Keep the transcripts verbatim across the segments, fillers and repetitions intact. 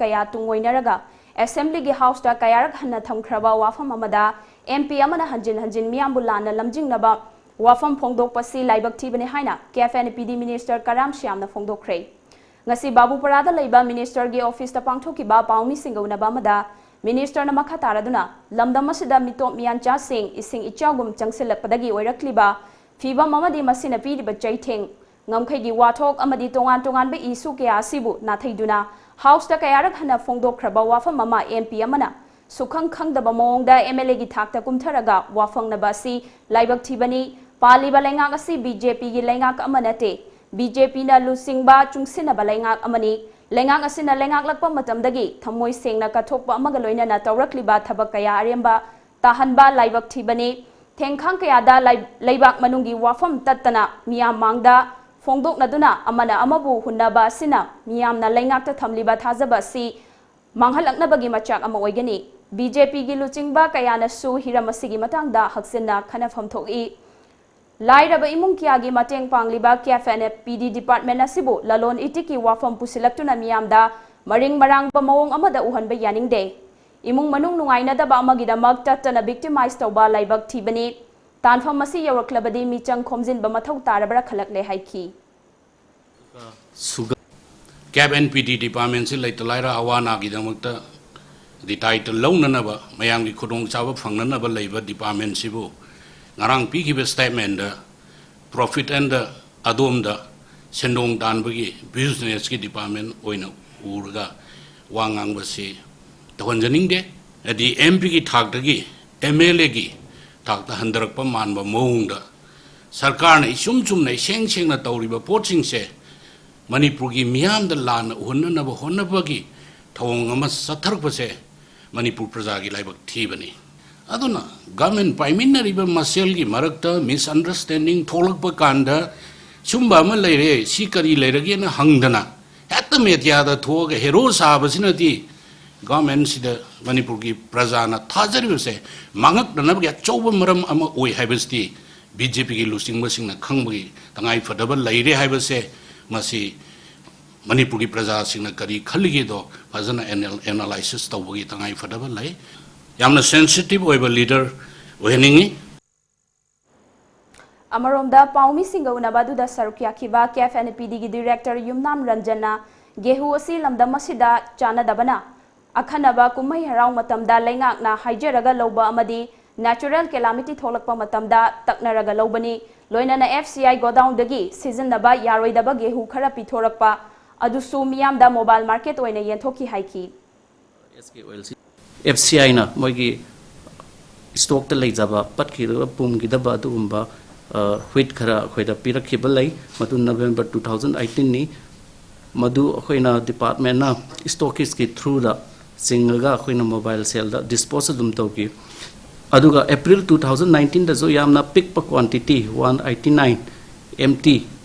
ꯀꯌꯥ ꯇꯨꯡꯑꯣꯏꯅꯔꯒ ꯑꯦꯁꯦꯝꯕ꯭ꯂꯤꯒꯤ ꯍꯥꯎꯁꯇ ꯀꯌꯥꯔꯛ ꯍꯟꯅ ꯊꯝꯈ꯭ꯔꯕ ꯋꯥꯐꯝ ꯑꯃꯗ ꯑꯦꯝ ꯄꯤ ꯑꯃꯅ ꯍꯟꯖꯤꯟ ꯍꯟꯖꯤꯟ ꯃꯤꯌꯥꯝꯕꯨ ꯂꯥꯟꯅ ꯂꯝꯖꯤꯡꯅꯕ ꯋꯥꯐꯝ ꯐꯣꯡꯗꯣꯛꯄꯁꯤ ꯂꯥꯏꯕꯛ ꯊꯤꯕꯅꯤ ꯍꯥꯏꯅ ꯀꯦꯐ ꯑꯦꯟ ꯄꯤ ꯗꯤ ꯃꯤꯅꯤꯁꯇꯔ ꯀꯔꯥꯝ ꯁ꯭ꯌꯥꯝꯅ ꯐꯣꯡꯗꯣꯛꯈ꯭ꯔꯦ꯫ ꯉꯁꯤ ꯕꯥꯕꯨꯄꯔꯥꯗ ꯂꯩꯕ ꯃꯤꯅꯤꯁꯇꯔꯒꯤ ꯑꯣꯐꯤꯁꯇ ꯄꯥꯡꯊꯣꯛꯈꯤꯕ ꯄꯥꯎꯃꯤꯁꯤꯡꯒ ꯎꯅꯕ ꯑꯃꯗ ꯃꯤꯅꯤꯁꯇꯔꯅ ꯃꯈꯥ ꯇꯥꯔꯗꯨꯅ ꯂꯝꯗꯝ ꯑꯁꯤꯗ ꯃꯤꯇꯣꯞ ꯃꯤꯌꯥꯟꯆꯥꯁꯤꯡ ꯏꯁꯤꯡ ꯏꯆꯥꯎꯒꯨꯝ ꯆꯪꯁꯤꯜꯂꯛꯄꯗꯒꯤ ꯑꯣꯏꯔꯛꯂꯤꯕ ꯐꯤꯕꯝ ꯑꯃꯗꯤ ꯃꯁꯤꯅ ꯄꯤꯔꯤꯕ ꯆꯩꯊꯦꯡ ꯉꯝꯈꯩꯒꯤ ꯋꯥꯊꯣꯛ ꯑꯃꯗꯤ ꯇꯣꯉꯥꯟ ꯇꯣꯉꯥꯟꯕ ꯏꯁꯨ ꯀꯌꯥ ꯑꯁꯤꯕꯨ ꯅꯥꯊꯩꯗꯨꯅ ꯍꯥꯎꯁꯇ ꯀꯌꯥꯔꯛ ꯍꯟꯅ ꯐꯣꯡꯗꯣꯛꯈ꯭ꯔꯕ ꯋꯥꯐꯝ ꯑꯃ ꯑꯦꯝ ꯄꯤ ꯑꯃꯅ ꯁꯨꯈꯪ ꯈꯪꯗꯕ ꯃꯑꯣꯡꯗ ꯑꯦꯝ ꯑꯦꯜ ꯑꯦꯒꯤ ꯊꯥꯛꯇ ꯀꯨꯝꯊꯔꯒ ꯋꯥꯐꯪꯅꯕ ꯑꯁꯤ ꯂꯥꯏꯕꯛ ꯊꯤꯕꯅꯤ꯫ ꯄꯥꯜꯂꯤꯕ ꯂꯩꯉꯥꯛ ꯑꯁꯤ ꯕꯤ ꯖꯦ ꯄꯤꯒꯤ ꯂꯩꯉꯥꯛ ꯑꯃ ꯅꯠꯇꯦ꯫ ꯕꯤ ꯖꯦ ꯄꯤꯅ ꯂꯨꯆꯤꯡꯕ ꯆꯨꯡꯁꯤꯟꯅꯕ ꯂꯩꯉꯥꯛ ꯑꯃꯅꯤ꯫ ꯂꯩꯉꯥꯛ ꯑꯁꯤꯅ ꯂꯩꯉꯥꯛꯂꯛꯄ ꯃꯇꯝꯗꯒꯤ ꯊꯃꯣꯏ ꯁꯦꯡꯅ ꯀꯠꯊꯣꯛꯄ ꯑꯃꯒ ꯂꯣꯏꯅꯅ ꯇꯧꯔꯛꯂꯤꯕ ꯊꯕꯛ ꯀꯌꯥ ꯑꯔꯦꯝꯕ ꯇꯥꯍꯟꯕ ꯂꯥꯏꯕꯛ ꯊꯤꯕꯅꯤ꯫ ꯊꯦꯡꯈꯥꯡ ꯀꯌꯥꯗ ꯂꯩ-, ꯂꯩꯕꯥꯛ ꯃꯅꯨꯡꯒꯤ ꯋꯥꯐꯝ ꯇꯠꯇꯅ ꯃꯤꯌꯥꯝ ꯃꯥꯡꯗ ꯐꯣꯡꯗꯣꯛꯅꯗꯨꯅ ꯑꯃꯅ ꯑꯃꯕꯨ ꯍꯨꯟꯅꯕ ꯑꯁꯤꯅ ꯃꯤꯌꯥꯝꯅ ꯂꯩꯉꯥꯛꯇ ꯊꯝꯂꯤꯕ ꯊꯥꯖꯕ ꯑꯁꯤ ꯃꯥꯡꯍꯜꯂꯛꯅꯕꯒꯤ ꯃꯆꯥꯛ ꯑꯃ ꯑꯣꯏꯒꯅꯤ꯫ ꯕꯤ ꯖꯦ ꯄꯤꯒꯤ ꯂꯨꯆꯤꯡꯕ ꯀꯌꯥꯅꯁꯨ ꯍꯤꯔꯝ ꯑꯁꯤꯒꯤ ꯃꯇꯥꯡꯗ ꯍꯛꯆꯤꯟꯅ ꯈꯟꯅꯐꯝ ꯊꯣꯛꯏ꯫ ꯂꯥꯏꯔꯕ ꯏꯃꯨꯡ ꯀꯌꯥꯒꯤ ꯃꯇꯦꯡ ꯄꯥꯡꯂꯤꯕ ꯀꯦꯐ ꯑꯦꯟ ꯄꯤ ꯗꯤ ꯗꯤꯄꯥꯔꯠꯃꯦꯟ ꯑꯁꯤꯕꯨ ꯂꯂꯣꯟ ꯏꯇꯤꯛꯀꯤ ꯋꯥꯐꯝ ꯄꯨꯁꯤꯜꯂꯛꯇꯨꯅ ꯃꯤꯌꯥꯝꯗ ꯃꯔꯤꯡ ꯃꯔꯥꯡꯕ ꯃꯑꯣꯡ ꯑꯃꯗ ꯎꯍꯟꯕ ꯌꯥꯅꯤꯡꯗꯦ꯫ ꯏꯃꯨꯡ ꯃꯅꯨꯡ ꯅꯨꯡꯉꯥꯏꯅꯗꯕ ꯑꯃꯒꯤꯗꯃꯛ ꯇꯠꯇꯅ ꯚꯤꯛꯇꯤꯃꯥꯏꯖ ꯇꯧꯕ ꯂꯥꯏꯕꯛ ꯊꯤꯕꯅꯤ꯫ ꯇꯥꯟꯐꯝ ꯑꯁꯤ ꯌꯧꯔꯛꯂꯕꯗꯤ ꯃꯤꯆꯪ ꯈꯣꯝꯖꯤꯟꯕ ꯃꯊꯧ ꯇꯥꯔꯕ꯭ꯔꯥ ꯈꯜꯂꯛꯂꯦ ꯍꯥꯏꯈꯤ꯫ ꯁꯨꯒ-, ꯀꯦꯞ ꯑꯦꯟ ꯄꯤ ꯗꯤ ꯗꯤꯄꯥꯔꯠꯃꯦꯟꯁꯤ ꯂꯩꯇ ꯂꯥꯏꯔ ꯑꯋꯥ ꯑꯅꯥꯒꯤꯗꯃꯛꯇ ꯗꯤꯇꯥꯏꯇ ꯂꯧꯅꯅꯕ, ꯃꯌꯥꯝꯒꯤ ꯈꯨꯗꯣꯡꯆꯥꯕ ꯐꯪꯅꯅꯕ ꯂꯩꯕ ꯗꯤꯄꯥꯔꯠꯃꯦꯟꯁꯤꯕꯨ ꯉꯔꯥꯡ ꯄꯤꯈꯤꯕ ꯁ꯭ꯇꯦꯠꯃꯦꯟꯗ ꯄ꯭ꯔꯣꯐꯤꯠ ꯑꯦꯟꯗ ꯑꯗꯣꯝꯗ ꯁꯦꯟꯗꯣꯡ ꯇꯥꯟꯕꯒꯤ ꯕꯤꯖꯤꯅꯦꯁꯀꯤ ꯗꯤꯄꯥꯔꯠꯃꯦꯟ ꯑꯣꯏꯅ ꯎꯔꯒ ꯋꯥ ꯉꯥꯡꯕꯁꯤ ꯇꯧꯍꯟꯖꯅꯤꯡꯗꯦ꯫ ꯍꯥꯏꯗꯤ ꯑꯦꯝ ꯄꯤꯒꯤ ꯊꯥꯛꯇꯒꯤ ꯑꯦꯝ ꯑꯦꯜ ꯑꯦꯒꯤ ꯊꯥꯛꯇ ꯍꯟꯊꯔꯛꯄ ꯃꯥꯟꯕ ꯃꯑꯣꯡꯗ ꯁꯔꯀꯥꯔꯅ ꯏꯆꯨꯝ ꯆꯨꯝꯅ ꯏꯁꯦꯡ ꯁꯦꯡꯅ ꯇꯧꯔꯤꯕ ꯄꯣꯠꯁꯤꯡꯁꯦ ꯃꯅꯤꯄꯨꯔꯒꯤ ꯃꯤꯌꯥꯝꯗ ꯂꯥꯟꯅ ꯎꯍꯟꯅꯅꯕ ꯍꯣꯠꯅꯕꯒꯤ ꯊꯧꯑꯣꯡ ꯑꯃ ꯆꯠꯊꯔꯛꯄꯁꯦ ꯃꯅꯤꯄꯨꯔ ꯄ꯭ꯔꯖꯥꯒꯤ ꯂꯥꯏꯕꯛ ꯊꯤꯕꯅꯤ꯫ ꯑꯗꯨꯅ ꯒꯚꯔꯟꯃꯦꯟ ꯄꯥꯏꯃꯤꯟꯅꯔꯤꯕ ꯃꯁꯦꯜꯒꯤ ꯃꯔꯛꯇ ꯃꯤꯁꯑꯟꯗꯔꯁꯇꯦꯟꯗꯤꯡ ꯊꯣꯛꯂꯛꯄ ꯀꯥꯟꯗ ꯁꯨꯝꯕ ꯑꯃ ꯂꯩꯔꯦ, ꯁꯤ ꯀꯔꯤ ꯂꯩꯔꯒꯦꯅ ꯍꯪꯗꯅ ꯍꯦꯛꯇ ꯃꯦꯗꯤꯌꯥꯗ ꯊꯣꯛꯑꯒ ꯍꯦꯔꯣ ꯁꯥꯕꯁꯤꯅꯗꯤ ꯒꯚꯔꯟꯃꯦꯟꯁꯤꯗ ꯃꯅꯤꯄꯨꯔꯒꯤ ꯄ꯭ꯔꯖꯥꯅ ꯊꯥꯖꯔꯤꯕꯁꯦ ꯃꯥꯡꯉꯛꯅꯅꯕꯒꯤ ꯑꯆꯧꯕ ꯃꯔꯝ ꯑꯃ ꯑꯣꯏ ꯍꯥꯏꯕꯁꯤꯗꯤ ꯕꯤ ꯖꯦ ꯄꯤꯒꯤ ꯂꯨꯆꯤꯡꯕꯁꯤꯡꯅ ꯈꯪꯕꯒꯤ ꯇꯉꯥꯏ ꯐꯗꯕ ꯂꯩꯔꯦ ꯍꯥꯏꯕꯁꯦ ꯃꯁꯤ ꯃꯅꯤꯄꯨꯔꯒꯤ ꯄ꯭ꯔꯖꯥꯁꯤꯡꯅ ꯀꯔꯤ ꯈꯜꯂꯤꯒꯦꯗꯣ ꯐꯖꯅ ꯑꯦꯅꯥꯂꯥꯏꯁꯤꯁ ꯇꯧꯕꯒꯤ ꯇꯉꯥꯏ ꯐꯗꯕ ꯂꯩ꯫ ꯌꯥꯝꯅ ꯁꯦꯟꯁꯤꯇꯤꯚ ꯑꯣꯏꯕ ꯂꯤꯗꯔ ꯑꯣꯏꯍꯟꯅꯤꯡꯉꯤ꯫ ꯑꯃꯔꯣꯝꯗ, ꯄꯥꯎꯃꯤꯁꯤꯡꯒ ꯎꯅꯕ ꯑꯗꯨꯗ ꯁꯔꯨꯛ ꯌꯥꯈꯤꯕ ꯀꯦꯐ ꯑꯦꯟ ꯄꯤ ꯗꯤꯒꯤ ꯗꯤꯔꯦꯛꯇꯔ ꯌꯨꯝꯅꯥꯝ ꯔꯟꯖꯟꯅ ꯒꯦꯍꯨ ꯑꯁꯤ ꯂꯝꯗꯝ ꯑꯁꯤꯗ ꯆꯥꯟꯅꯗꯕꯅ ꯑꯈꯟꯅꯕ ꯀꯨꯝꯍꯩ ꯍꯔꯥꯎ ꯃꯇꯝꯗ ꯂꯩꯉꯥꯛꯅ ꯍꯥꯏꯖꯔꯒ ꯂꯧꯕ ꯑꯃꯗꯤ ꯅꯦꯆꯔꯦꯜ ꯀꯦꯂꯥꯃꯤꯇꯤ ꯊꯣꯛꯂꯛꯄ ꯃꯇꯝꯗ ꯇꯛꯅꯔꯒ ꯂꯧꯕꯅꯤ, ꯂꯣꯏꯅꯅ ꯑꯦꯐ ꯁꯤ ꯑꯥꯏ ꯒꯣꯗꯥꯎꯟꯗꯒꯤ ꯁꯤꯖꯤꯟꯅꯕ ꯌꯥꯔꯣꯏꯗꯕ ꯒꯦꯍꯨ ꯈꯔ ꯄꯤꯊꯣꯔꯛꯄ ꯑꯗꯨꯁꯨ ꯃꯤꯌꯥꯝꯗ ꯃꯣꯕꯥꯏꯜ ꯃꯥꯔꯀꯦꯠ ꯑꯣꯏꯅ ꯌꯦꯟꯊꯣꯛꯈꯤ ꯍꯥꯏꯈꯤ꯫ ꯑꯦꯐ ꯁꯤ ꯑꯥꯏꯅ ꯃꯣꯏꯒꯤ ꯏꯁꯇꯣꯛꯇ ꯂꯩꯖꯕ ꯄꯠꯈꯤꯗꯕ, ꯄꯨꯝꯈꯤꯗꯕ ꯑꯗꯨꯒꯨꯝꯕ ꯋꯤꯠ ꯈꯔ ꯑꯩꯈꯣꯏꯗ ꯄꯤꯔꯛꯈꯤꯕ ꯂꯩ꯫ ꯃꯗꯨ ꯅꯕꯦꯝꯕꯔ ꯇꯨ ꯊꯥꯎꯖꯟ ꯑꯩꯠꯇꯤꯟꯅꯤ꯫ ꯃꯗꯨ ꯑꯩꯈꯣꯏꯅ ꯗꯤꯄꯥꯔꯠꯃꯦꯟꯅ ꯏꯁꯇꯣꯛꯀꯤꯁꯀꯤ ꯊ꯭ꯔꯨꯗ ꯆꯤꯡꯉꯒ ꯑꯩꯈꯣꯏꯅ ꯃꯣꯕꯥꯏꯜ ꯁꯦꯜꯗ ꯗꯤꯁꯄꯣꯁ ꯑꯗꯨꯝ ꯇꯧꯈꯤ꯫ ꯑꯗꯨꯒ ꯑꯦꯄ꯭ꯔꯤꯜ ꯇꯨ ꯊꯥꯎꯖꯟ ꯅꯥꯏꯟꯇꯤꯟꯗꯁꯨ ꯌꯥꯝꯅ ꯄꯤꯛꯄ quantity, one eighty nine M T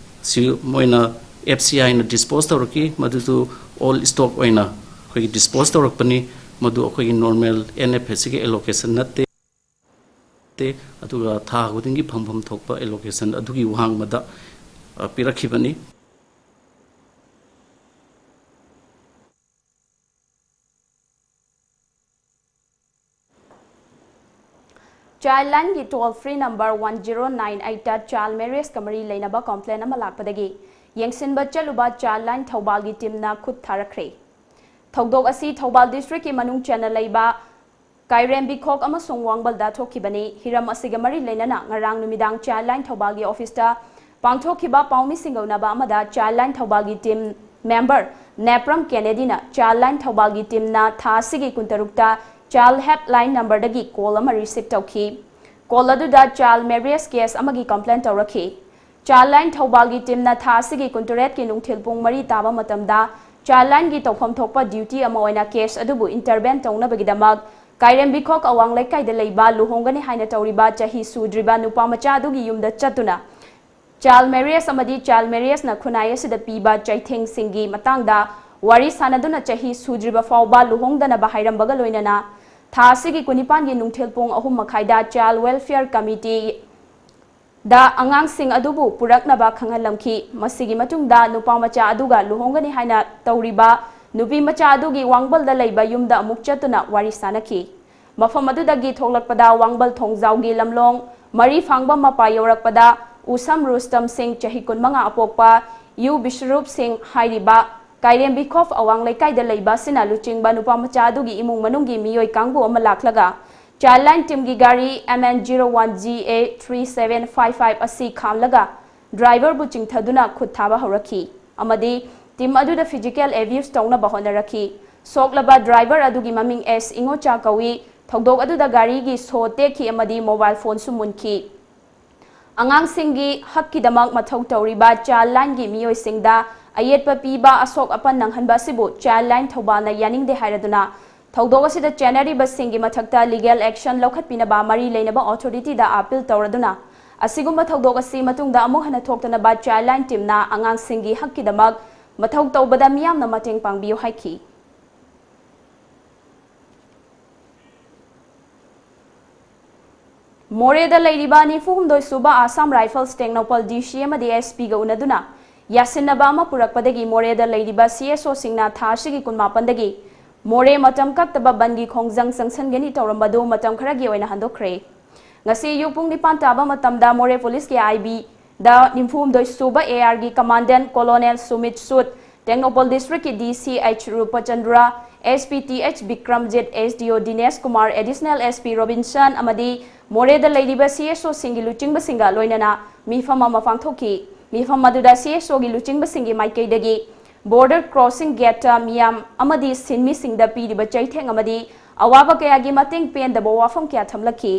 C ꯃꯣꯏꯅ ꯑꯦꯐ ꯁꯤ ꯑꯥꯏꯅ ꯗꯤꯁꯄꯣꯁ ꯇꯧꯔꯛꯈꯤ꯫ ꯃꯗꯨꯁꯨ ꯑꯣꯜ ꯏꯁꯇꯣꯛ ꯑꯣꯏꯅ ꯑꯩꯈꯣꯏꯒꯤ ꯗꯤꯁꯄꯣꯁ ꯇꯧꯔꯛꯄꯅꯤ꯫ ꯃꯗꯨ ꯑꯩꯈꯣꯏꯒꯤ ꯅꯣꯔꯃꯦꯜ ꯑꯦꯟ ꯑꯦꯐ ꯑꯦꯁ ꯁꯤꯒꯤ ꯑꯦꯂꯣꯀꯦꯁꯟ ꯅꯠꯇꯦ꯫ ꯑꯗꯨꯒ ꯊꯥ ꯈꯨꯗꯤꯡꯒꯤ ꯐꯪꯐꯝ ꯊꯣꯛꯄ ꯑꯦꯂꯣꯀꯦꯁꯟ ꯑꯗꯨꯒꯤ ꯋꯥꯡꯃꯗ, ꯑ, ꯄꯤꯔꯛꯈꯤꯕꯅꯤ꯫ ꯆꯥꯏꯜ ꯂꯥꯏꯟꯒꯤ toll free number one zero nine ꯑꯩꯠꯇ ꯆꯥꯏꯜ ꯃꯦꯔꯦꯖꯀ ꯃꯔꯤ ꯂꯩꯅꯕ ꯀꯝꯄ꯭ꯂꯦꯟ ꯑꯃ ꯂꯥꯛꯄꯗꯒꯤ ꯌꯦꯡꯁꯤꯟꯕ ꯆꯠꯂꯨꯕ ꯆꯥꯏꯜ ꯂꯥꯏꯟ ꯊꯧꯕꯥꯜꯒꯤ ꯇꯤꯝꯅ ꯈꯨꯠ ꯊꯥꯔꯛꯈ꯭ꯔꯦ꯫ ꯊꯧꯗꯣꯛ ꯑꯁꯤ ꯊꯧꯕꯥꯜ ꯗꯤꯁꯇ꯭ꯔꯤꯛꯀꯤ ꯃꯅꯨꯡ ꯆꯟꯅ ꯂꯩꯕ ꯀꯥꯏꯔꯦꯝꯕꯤꯈꯣꯛ ꯑꯃꯁꯨꯡ ꯋꯥꯡꯕꯜꯗ ꯊꯣꯛꯈꯤꯕꯅꯤ꯫ ꯍꯤꯔꯝ ꯑꯁꯤꯒ ꯃꯔꯤ ꯂꯩꯅꯅ ꯉꯔꯥꯡ ꯅꯨꯃꯤꯗꯥꯡ ꯆꯥꯏꯜ ꯂꯥꯏꯟ ꯊꯧꯕꯥꯜꯒꯤ ꯑꯣꯐꯤꯁꯇ ꯄꯥꯡꯊꯣꯛꯈꯤꯕ ꯄꯥꯎꯃꯤꯁꯤꯡꯒ ꯎꯅꯕ ꯑꯃꯗ ꯆꯥꯏꯜ ꯂꯥꯏꯟ ꯊꯧꯕꯥꯜꯒꯤ ꯇꯤꯝ ꯃꯦꯝꯕꯔ ꯅꯦꯄ꯭ꯔꯝ ꯀꯦꯅꯦꯗꯤꯅ ꯆꯥꯏꯜ ꯂꯥꯏꯟ ꯊꯧꯕꯥꯜꯒꯤ ꯇꯤꯝꯅ ꯊꯥ ꯑꯁꯤꯒꯤ ꯀꯨꯟꯇꯔꯨꯛꯇ ꯆꯥꯏꯜ ꯍꯦꯜꯞ ꯂꯥꯏꯟ ꯅꯝꯕꯔꯗꯒꯤ ꯀꯣꯜ ꯑꯃ ꯔꯤꯁꯤꯞ ꯇꯧꯈꯤ꯫ ꯀꯣꯜ ꯑꯗꯨꯗ ꯆꯥꯏꯜ ꯃꯦꯔꯦꯖ ꯀꯦꯁ ꯑꯃꯒꯤ ꯀꯝꯄ꯭ꯂꯦꯟ ꯇꯧꯔꯛꯈꯤ꯫ ꯆꯥꯏꯜ ꯂꯥꯏꯟ ꯊꯧꯕꯥꯜꯒꯤ ꯇꯤꯝꯅ ꯊꯥ ꯑꯁꯤꯒꯤ ꯀꯨꯟꯇꯔꯦꯠꯀꯤ ꯅꯨꯡꯊꯤꯜ ꯄꯨꯡ ꯃꯔꯤ ꯇꯥꯕ ꯃꯇꯝꯗ ꯆꯥꯏꯜ ꯂꯥꯏꯟꯒꯤ ꯇꯧꯐꯝ ꯊꯣꯛꯄ ꯗ꯭ꯌꯨꯇꯤ ꯑꯃ ꯑꯣꯏꯅ ꯀꯦꯁ ꯑꯗꯨꯕꯨ ꯏꯟꯇꯔꯚꯦꯟ ꯇꯧꯅꯕꯒꯤꯗꯃꯛ ꯀꯥꯏꯔꯦꯝꯕꯤꯈꯣꯛ ꯑꯋꯥꯡ ꯂꯩꯀꯥꯏꯗ ꯂꯩꯕ ꯂꯨꯍꯣꯡꯒꯅꯤ ꯍꯥꯏꯅ ꯇꯧꯔꯤꯕ ꯆꯍꯤ ꯁꯨꯗ꯭ꯔꯤꯕ ꯅꯨꯄꯥ ꯃꯆꯥ ꯑꯗꯨꯒꯤ ꯌꯨꯝꯗ ꯆꯠꯇꯨꯅ ꯆꯥꯏꯜ ꯃꯦꯔꯦꯖ ꯑꯃꯗꯤ ꯆꯥꯏꯜ ꯃꯦꯔꯦꯖꯅ ꯈꯨꯟꯅꯥꯏ ꯑꯁꯤꯗ ꯄꯤꯕ ꯆꯩꯊꯦꯡꯁꯤꯡꯒꯤ ꯃꯇꯥꯡꯗ ꯋꯥꯔꯤ ꯁꯥꯅꯗꯨꯅ ꯆꯍꯤ ꯁꯨꯗ꯭ꯔꯤꯕ ꯐꯥꯎꯕ ꯂꯨꯍꯣꯡꯗꯅꯕ ꯍꯥꯏꯔꯝꯕꯒ ꯂꯣꯏꯅꯅ ꯊꯥ ꯑꯁꯤꯒꯤ ꯀꯨꯟꯅꯤꯄꯥꯟꯒꯤ ꯅꯨꯡꯊꯤꯜ ꯄꯨꯡ ꯑꯍꯨꯝ ꯃꯈꯥꯏꯗ ꯆꯥꯏꯜ ꯋꯦꯜꯐꯤꯌꯔ ꯀꯃꯤꯇꯤ ꯗ ꯑꯉꯥꯡꯁꯤꯡ ꯑꯗꯨꯕꯨ ꯄꯨꯔꯛꯅꯕ ꯈꯪꯍꯜꯂꯝꯈꯤ꯫ ꯃꯁꯤꯒꯤ ꯃꯇꯨꯡꯗ ꯅꯨꯄꯥ ꯃꯆꯥ ꯑꯗꯨꯒ ꯂꯨꯍꯣꯡꯒꯅꯤ ꯍꯥꯏꯅ ꯇꯧꯔꯤꯕ ꯅꯨꯄꯤ ꯃꯆꯥ ꯑꯗꯨꯒꯤ ꯋꯥꯡꯕꯜꯗ ꯂꯩꯕ ꯌꯨꯝꯗ ꯑꯃꯨꯛ ꯆꯠꯇꯨꯅ ꯋꯥꯔꯤ ꯁꯥꯅꯈꯤ꯫ ꯃꯐꯝ ꯑꯗꯨꯗꯒꯤ ꯊꯣꯛꯂꯛꯄꯗ ꯋꯥꯡꯕꯜ ꯊꯣꯡꯖꯥꯎꯒꯤ ꯂꯝꯂꯣꯡ ꯃꯔꯤ ꯐꯥꯡꯕ ꯃꯄꯥ ꯌꯧꯔꯛꯄꯗ ꯎꯁꯝ ꯔꯨꯁꯇꯝ ꯁꯤꯡ, ꯆꯍꯤ ꯀꯨꯟꯃꯉꯥ, ꯑꯄꯣꯛꯄ ꯌꯨ ꯕꯤꯁ꯭ꯋꯔꯨꯞ ꯁꯤꯡ ꯍꯥꯏꯔꯤꯕ ꯀꯥꯏꯔꯦꯝꯕꯤꯈꯣꯞ ꯑꯋꯥꯡ ꯂꯩꯀꯥꯏꯗ ꯂꯩꯕ ꯑꯁꯤꯅ ꯂꯨꯆꯤꯡꯕ ꯅꯨꯄꯥ ꯃꯆꯥ ꯑꯗꯨꯒꯤ ꯏꯃꯨꯡ ꯃꯅꯨꯡꯒꯤ ꯃꯤꯑꯣꯏ ꯀꯥꯡꯕꯨ ꯑꯃ ꯂꯥꯛꯂꯒ Childline Teamꯒꯤ ꯒꯥꯔꯤ M N zero one G A three seven five five ꯑꯁꯤ ꯈꯥꯝꯂꯒ ꯗ꯭ꯔꯥꯏꯚꯔꯕꯨ ꯆꯤꯡꯊꯗꯨꯅ ꯈꯨꯠ ꯊꯥꯕ ꯍꯧꯔꯛꯈꯤ ꯑꯃꯗꯤ ꯇꯤꯝ ꯑꯗꯨꯗ physical abuse ꯇꯧꯅꯕ ꯍꯣꯠꯅꯔꯛꯈꯤ꯫ ꯁꯣꯛꯂꯕ ꯗ꯭ꯔꯥꯏꯚꯔ ꯑꯗꯨꯒꯤ ꯃꯃꯤꯡ ꯑꯦꯁ ꯏꯉꯣꯆꯥ ꯀꯧꯏ꯫ ꯊꯧꯗꯣꯛ ꯑꯗꯨꯗ ꯒꯥꯔꯤꯒꯤ ꯁꯣ ꯇꯦꯛꯈꯤ ꯑꯃꯗꯤ ꯃꯣꯕꯥꯏꯜ ꯐꯣꯟꯁꯨ ꯃꯨꯟꯈꯤ꯫ ꯑꯉꯥꯡꯁꯤꯡꯒꯤ ꯍꯛꯀꯤꯗꯃꯛ ꯃꯊꯧ ꯇꯧꯔꯤꯕ Childlineꯒꯤ ꯃꯤꯑꯣꯏꯁꯤꯡꯗ ꯑꯌꯦꯠꯄ ꯄꯤꯕ, ꯑꯁꯣꯛ ꯑꯄꯟ ꯅꯪꯍꯟꯕ ꯑꯁꯤꯕꯨ Childline ꯊꯧꯕꯥꯜꯅ ꯌꯥꯅꯤꯡꯗꯦ ꯍꯥꯏꯔꯗꯨꯅ ꯊꯧꯗꯣꯛ ꯑꯁꯤꯗ ꯆꯦꯟꯅꯔꯤꯕꯁꯤꯡꯒꯤ ꯃꯊꯛꯇ legal action ꯂꯧꯈꯠꯄꯤꯅꯕ ꯃꯔꯤ ꯂꯩꯅꯕ authorityꯗ appeal ꯇꯧꯔꯗꯨꯅ ꯑꯁꯤꯒꯨꯝꯕ ꯊꯧꯗꯣꯛ ꯑꯁꯤ ꯃꯇꯨꯡꯗ ꯑꯃꯨꯛ ꯍꯟꯅ ꯊꯣꯛꯇꯅꯕ Childline Teamꯅ ꯑꯉꯥꯡꯁꯤꯡꯒꯤ ꯍꯛꯀꯤꯗꯃꯛ ꯃꯊꯧ ꯇꯧꯕꯗ ꯃꯤꯌꯥꯝꯅ ꯃꯇꯦꯡ ꯄꯥꯡꯕꯤꯌꯨ ꯍꯥꯏꯈꯤ꯫ ꯃꯣꯔꯦꯗ ꯂꯩꯔꯤꯕ ꯅꯤꯐꯨ ꯍꯨꯝꯗꯣꯏ ꯁꯨꯕ Assam Rifles Tengnoupal D C ꯑꯃꯗꯤ S Pꯒ ꯎꯅꯗꯨꯅ ꯌꯥꯁꯤꯟꯅꯕ ꯑꯃ ꯄꯨꯔꯛꯄꯗꯒꯤ ꯃꯣꯔꯦꯗ ꯂꯩꯔꯤꯕ C S Oꯁꯤꯡꯅ ꯊꯥ ꯑꯁꯤꯒꯤ ꯀꯨꯟꯃꯥꯄꯟꯗꯒꯤ ꯃꯣꯔꯦ ꯃꯇꯝ ꯀꯛꯇꯕ ꯕꯟꯒꯤ ꯈꯣꯡꯖꯪ ꯆꯪꯁꯤꯟꯒꯅꯤ ꯇꯧꯔꯝꯕꯗꯨ ꯃꯇꯝ ꯈꯔꯒꯤ ꯑꯣꯏꯅ ꯍꯟꯗꯣꯛꯈ꯭ꯔꯦ꯫ ꯉꯁꯤ ꯑꯌꯨꯛ ꯄꯨꯡ ꯅꯤꯄꯥꯟ ꯇꯥꯕ ꯃꯇꯝꯗ ꯃꯣꯔꯦ ꯄꯨꯂꯤꯁꯀꯤ I B ꯗ ꯅꯤꯐꯨ ꯍꯨꯝꯗꯣꯏ ꯁꯨꯕ A R ꯒꯤ Commandant Colonel ꯁꯨꯃꯤꯠ ꯁꯨꯠ, ꯇꯦꯡꯅꯧꯄꯜ ꯗꯤꯁꯇ꯭ꯔꯤꯛꯀꯤ D C H Rupchandra, S P T H Bikramjit, S D O Dinesh Kumar, Additional S P Robinson ꯑꯃꯗꯤ ꯃꯣꯔꯦꯗ ꯂꯩꯔꯤꯕ C S Oꯁꯤꯡꯒꯤ ꯂꯨꯆꯤꯡꯕꯁꯤꯡꯒ ꯂꯣꯏꯅꯅ ꯃꯤꯐꯝ ꯑꯃ ꯄꯥꯡꯊꯣꯛꯈꯤ꯫ ꯃꯤꯐꯝ ꯑꯗꯨꯗ C S Oꯒꯤ ꯂꯨꯆꯤꯡꯕꯁꯤꯡꯒꯤ ꯃꯥꯏꯀꯩꯗꯒꯤ border crossing gateꯇ ꯃꯤꯌꯥꯝ ꯑꯃꯗꯤ ꯁꯤꯟꯃꯤꯁꯤꯡꯗ ꯄꯤꯔꯤꯕ ꯆꯩꯊꯦꯡ ꯑꯃꯗꯤ ꯑꯋꯥꯕ ꯀꯌꯥꯒꯤ ꯃꯇꯦꯡ ꯄꯦꯟꯗꯕ ꯋꯥꯐꯝ ꯀꯌꯥ ꯊꯝꯂꯛꯈꯤ꯫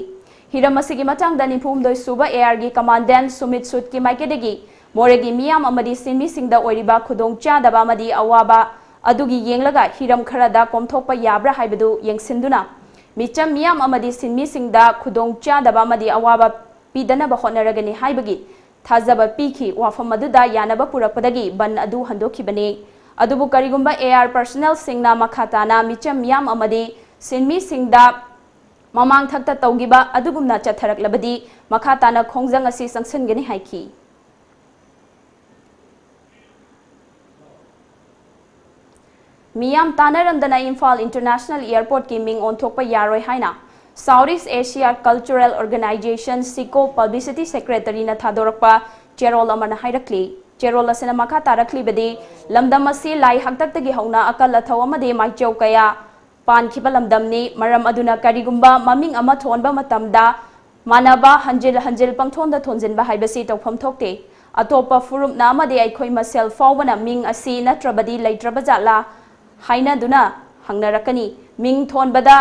ꯍꯤꯔꯝ ꯑꯁꯤꯒꯤ ꯃꯇꯥꯡꯗ ꯅꯤꯐꯨ ꯍꯨꯝꯗꯣꯏ ꯁꯨꯕ A R ꯒꯤ Commandant ꯁꯨꯃꯤꯠ ꯁꯨꯠꯀꯤ ꯃꯥꯏꯀꯩꯗꯒꯤ ꯃꯣꯔꯦꯒꯤ ꯃꯤꯌꯥꯝ ꯑꯃꯗꯤ ꯁꯤꯟꯃꯤꯁꯤꯡꯗ ꯑꯣꯏꯔꯤꯕ ꯈꯨꯗꯣꯡꯆꯥꯗꯕ ꯑꯃꯗꯤ ꯑꯋꯥꯕ ꯑꯗꯨꯒꯤ ꯌꯦꯡꯂꯒ ꯍꯤꯔꯝ ꯈꯔꯗ ꯀꯣꯝꯊꯣꯛꯄ ꯌꯥꯕ꯭ꯔꯥ ꯍꯥꯏꯕꯗꯨ ꯌꯦꯡꯁꯤꯟꯗꯨꯅ ꯃꯤꯆꯝ ꯃꯤꯌꯥꯝ ꯑꯃꯗꯤ ꯁꯤꯟꯃꯤꯁꯤꯡꯗ ꯈꯨꯗꯣꯡꯆꯥꯗꯕ ꯑꯃꯗꯤ ꯑꯋꯥꯕ ꯄꯤꯗꯅꯕ ꯍꯣꯠꯅꯔꯒꯅꯤ ꯍꯥꯏꯕꯒꯤ ꯊꯥꯖꯕ ꯄꯤꯈꯤ꯫ ꯋꯥꯐꯝ ꯑꯗꯨꯗ ꯌꯥꯅꯕ ꯄꯨꯔꯛꯄꯗꯒꯤ ꯕꯟ ꯑꯗꯨ ꯍꯟꯗꯣꯛꯈꯤꯕꯅꯤ꯫ ꯑꯗꯨꯕꯨ ꯀꯔꯤꯒꯨꯝꯕ A R personnelꯁꯤꯡꯅ ꯃꯈꯥ ꯇꯥꯅ ꯃꯤꯆꯝ ꯃꯤꯌꯥꯝ ꯑꯃꯗꯤ ꯁꯤꯟꯃꯤꯁꯤꯡꯗ ꯃꯃꯥꯡꯊꯛꯇ ꯇꯧꯈꯤꯕ ꯑꯗꯨꯒꯨꯝꯅ ꯆꯠꯊꯔꯛꯂꯕꯗꯤ ꯃꯈꯥ ꯇꯥꯅ ꯈꯣꯡꯖꯪ ꯑꯁꯤ ꯆꯪꯁꯤꯟꯒꯅꯤ ꯍꯥꯏꯈꯤ꯫ ꯃꯤꯌꯥꯝ ꯇꯥꯟꯅꯔꯝꯗꯅ ꯏꯝꯐꯥꯜ ꯏꯟꯇꯔꯅꯦꯁꯅꯦꯜ ꯑꯦꯌꯔꯄꯣꯔꯠꯀꯤ ꯃꯤꯡ ꯑꯣꯟꯊꯣꯛꯄ ꯌꯥꯔꯣꯏ ꯍꯥꯏꯅ South East Asia Cultural Organization, ꯁꯤꯀꯣ, ꯄꯕ꯭ꯂꯤꯁꯤꯇꯤ ꯁꯦꯀ꯭ꯔꯦꯇꯔꯤꯅ ꯊꯥꯗꯣꯔꯛꯄ ꯆꯦꯔꯣꯜ ꯑꯃꯅ ꯍꯥꯏꯔꯛꯂꯤ꯫ ꯆꯦꯔꯣꯜ ꯑꯁꯤꯅ ꯃꯈꯥ ꯇꯥꯔꯛꯂꯤꯕꯗꯤ, ꯂꯝꯗꯝ ꯑꯁꯤ ꯂꯥꯏ ꯍꯥꯛꯇꯛꯇꯒꯤ ꯍꯧꯅ ꯑꯀꯜ ꯑꯊꯧ ꯑꯃꯗꯤ ꯃꯥꯏꯆꯧ ꯀꯌꯥ ꯄꯥꯟꯈꯤꯕ ꯂꯝꯗꯝꯅꯤ꯫ ꯃꯔꯝ ꯑꯗꯨꯅ ꯀꯔꯤꯒꯨꯝꯕ ꯃꯃꯤꯡ ꯑꯃ ꯊꯣꯟꯕ ꯃꯇꯝꯗ ꯃꯥꯟꯅꯕ ꯍꯟꯖꯤꯜ ꯍꯟꯖꯤꯜ ꯄꯪꯊꯣꯟꯗ ꯊꯣꯟꯖꯤꯟꯕ ꯍꯥꯏꯕꯁꯤ ꯇꯧꯐꯝ ꯊꯣꯛꯇꯦ꯫ ꯑꯇꯣꯞꯄ ꯐꯨꯔꯨꯞꯅ ꯑꯃꯗꯤ ꯑꯩꯈꯣꯏ ꯃꯁꯦꯜ ꯐꯥꯎꯕꯅ ꯃꯤꯡ ꯑꯁꯤ ꯅꯠꯇ꯭ꯔꯕꯗꯤ ꯂꯩꯇ꯭ꯔꯕ ꯖꯥꯠꯂꯥ ꯍꯥꯏꯅꯗꯨꯅ ꯍꯪꯅꯔꯛꯀꯅꯤ꯫ ꯃꯤꯡ ꯊꯣꯟꯕꯗ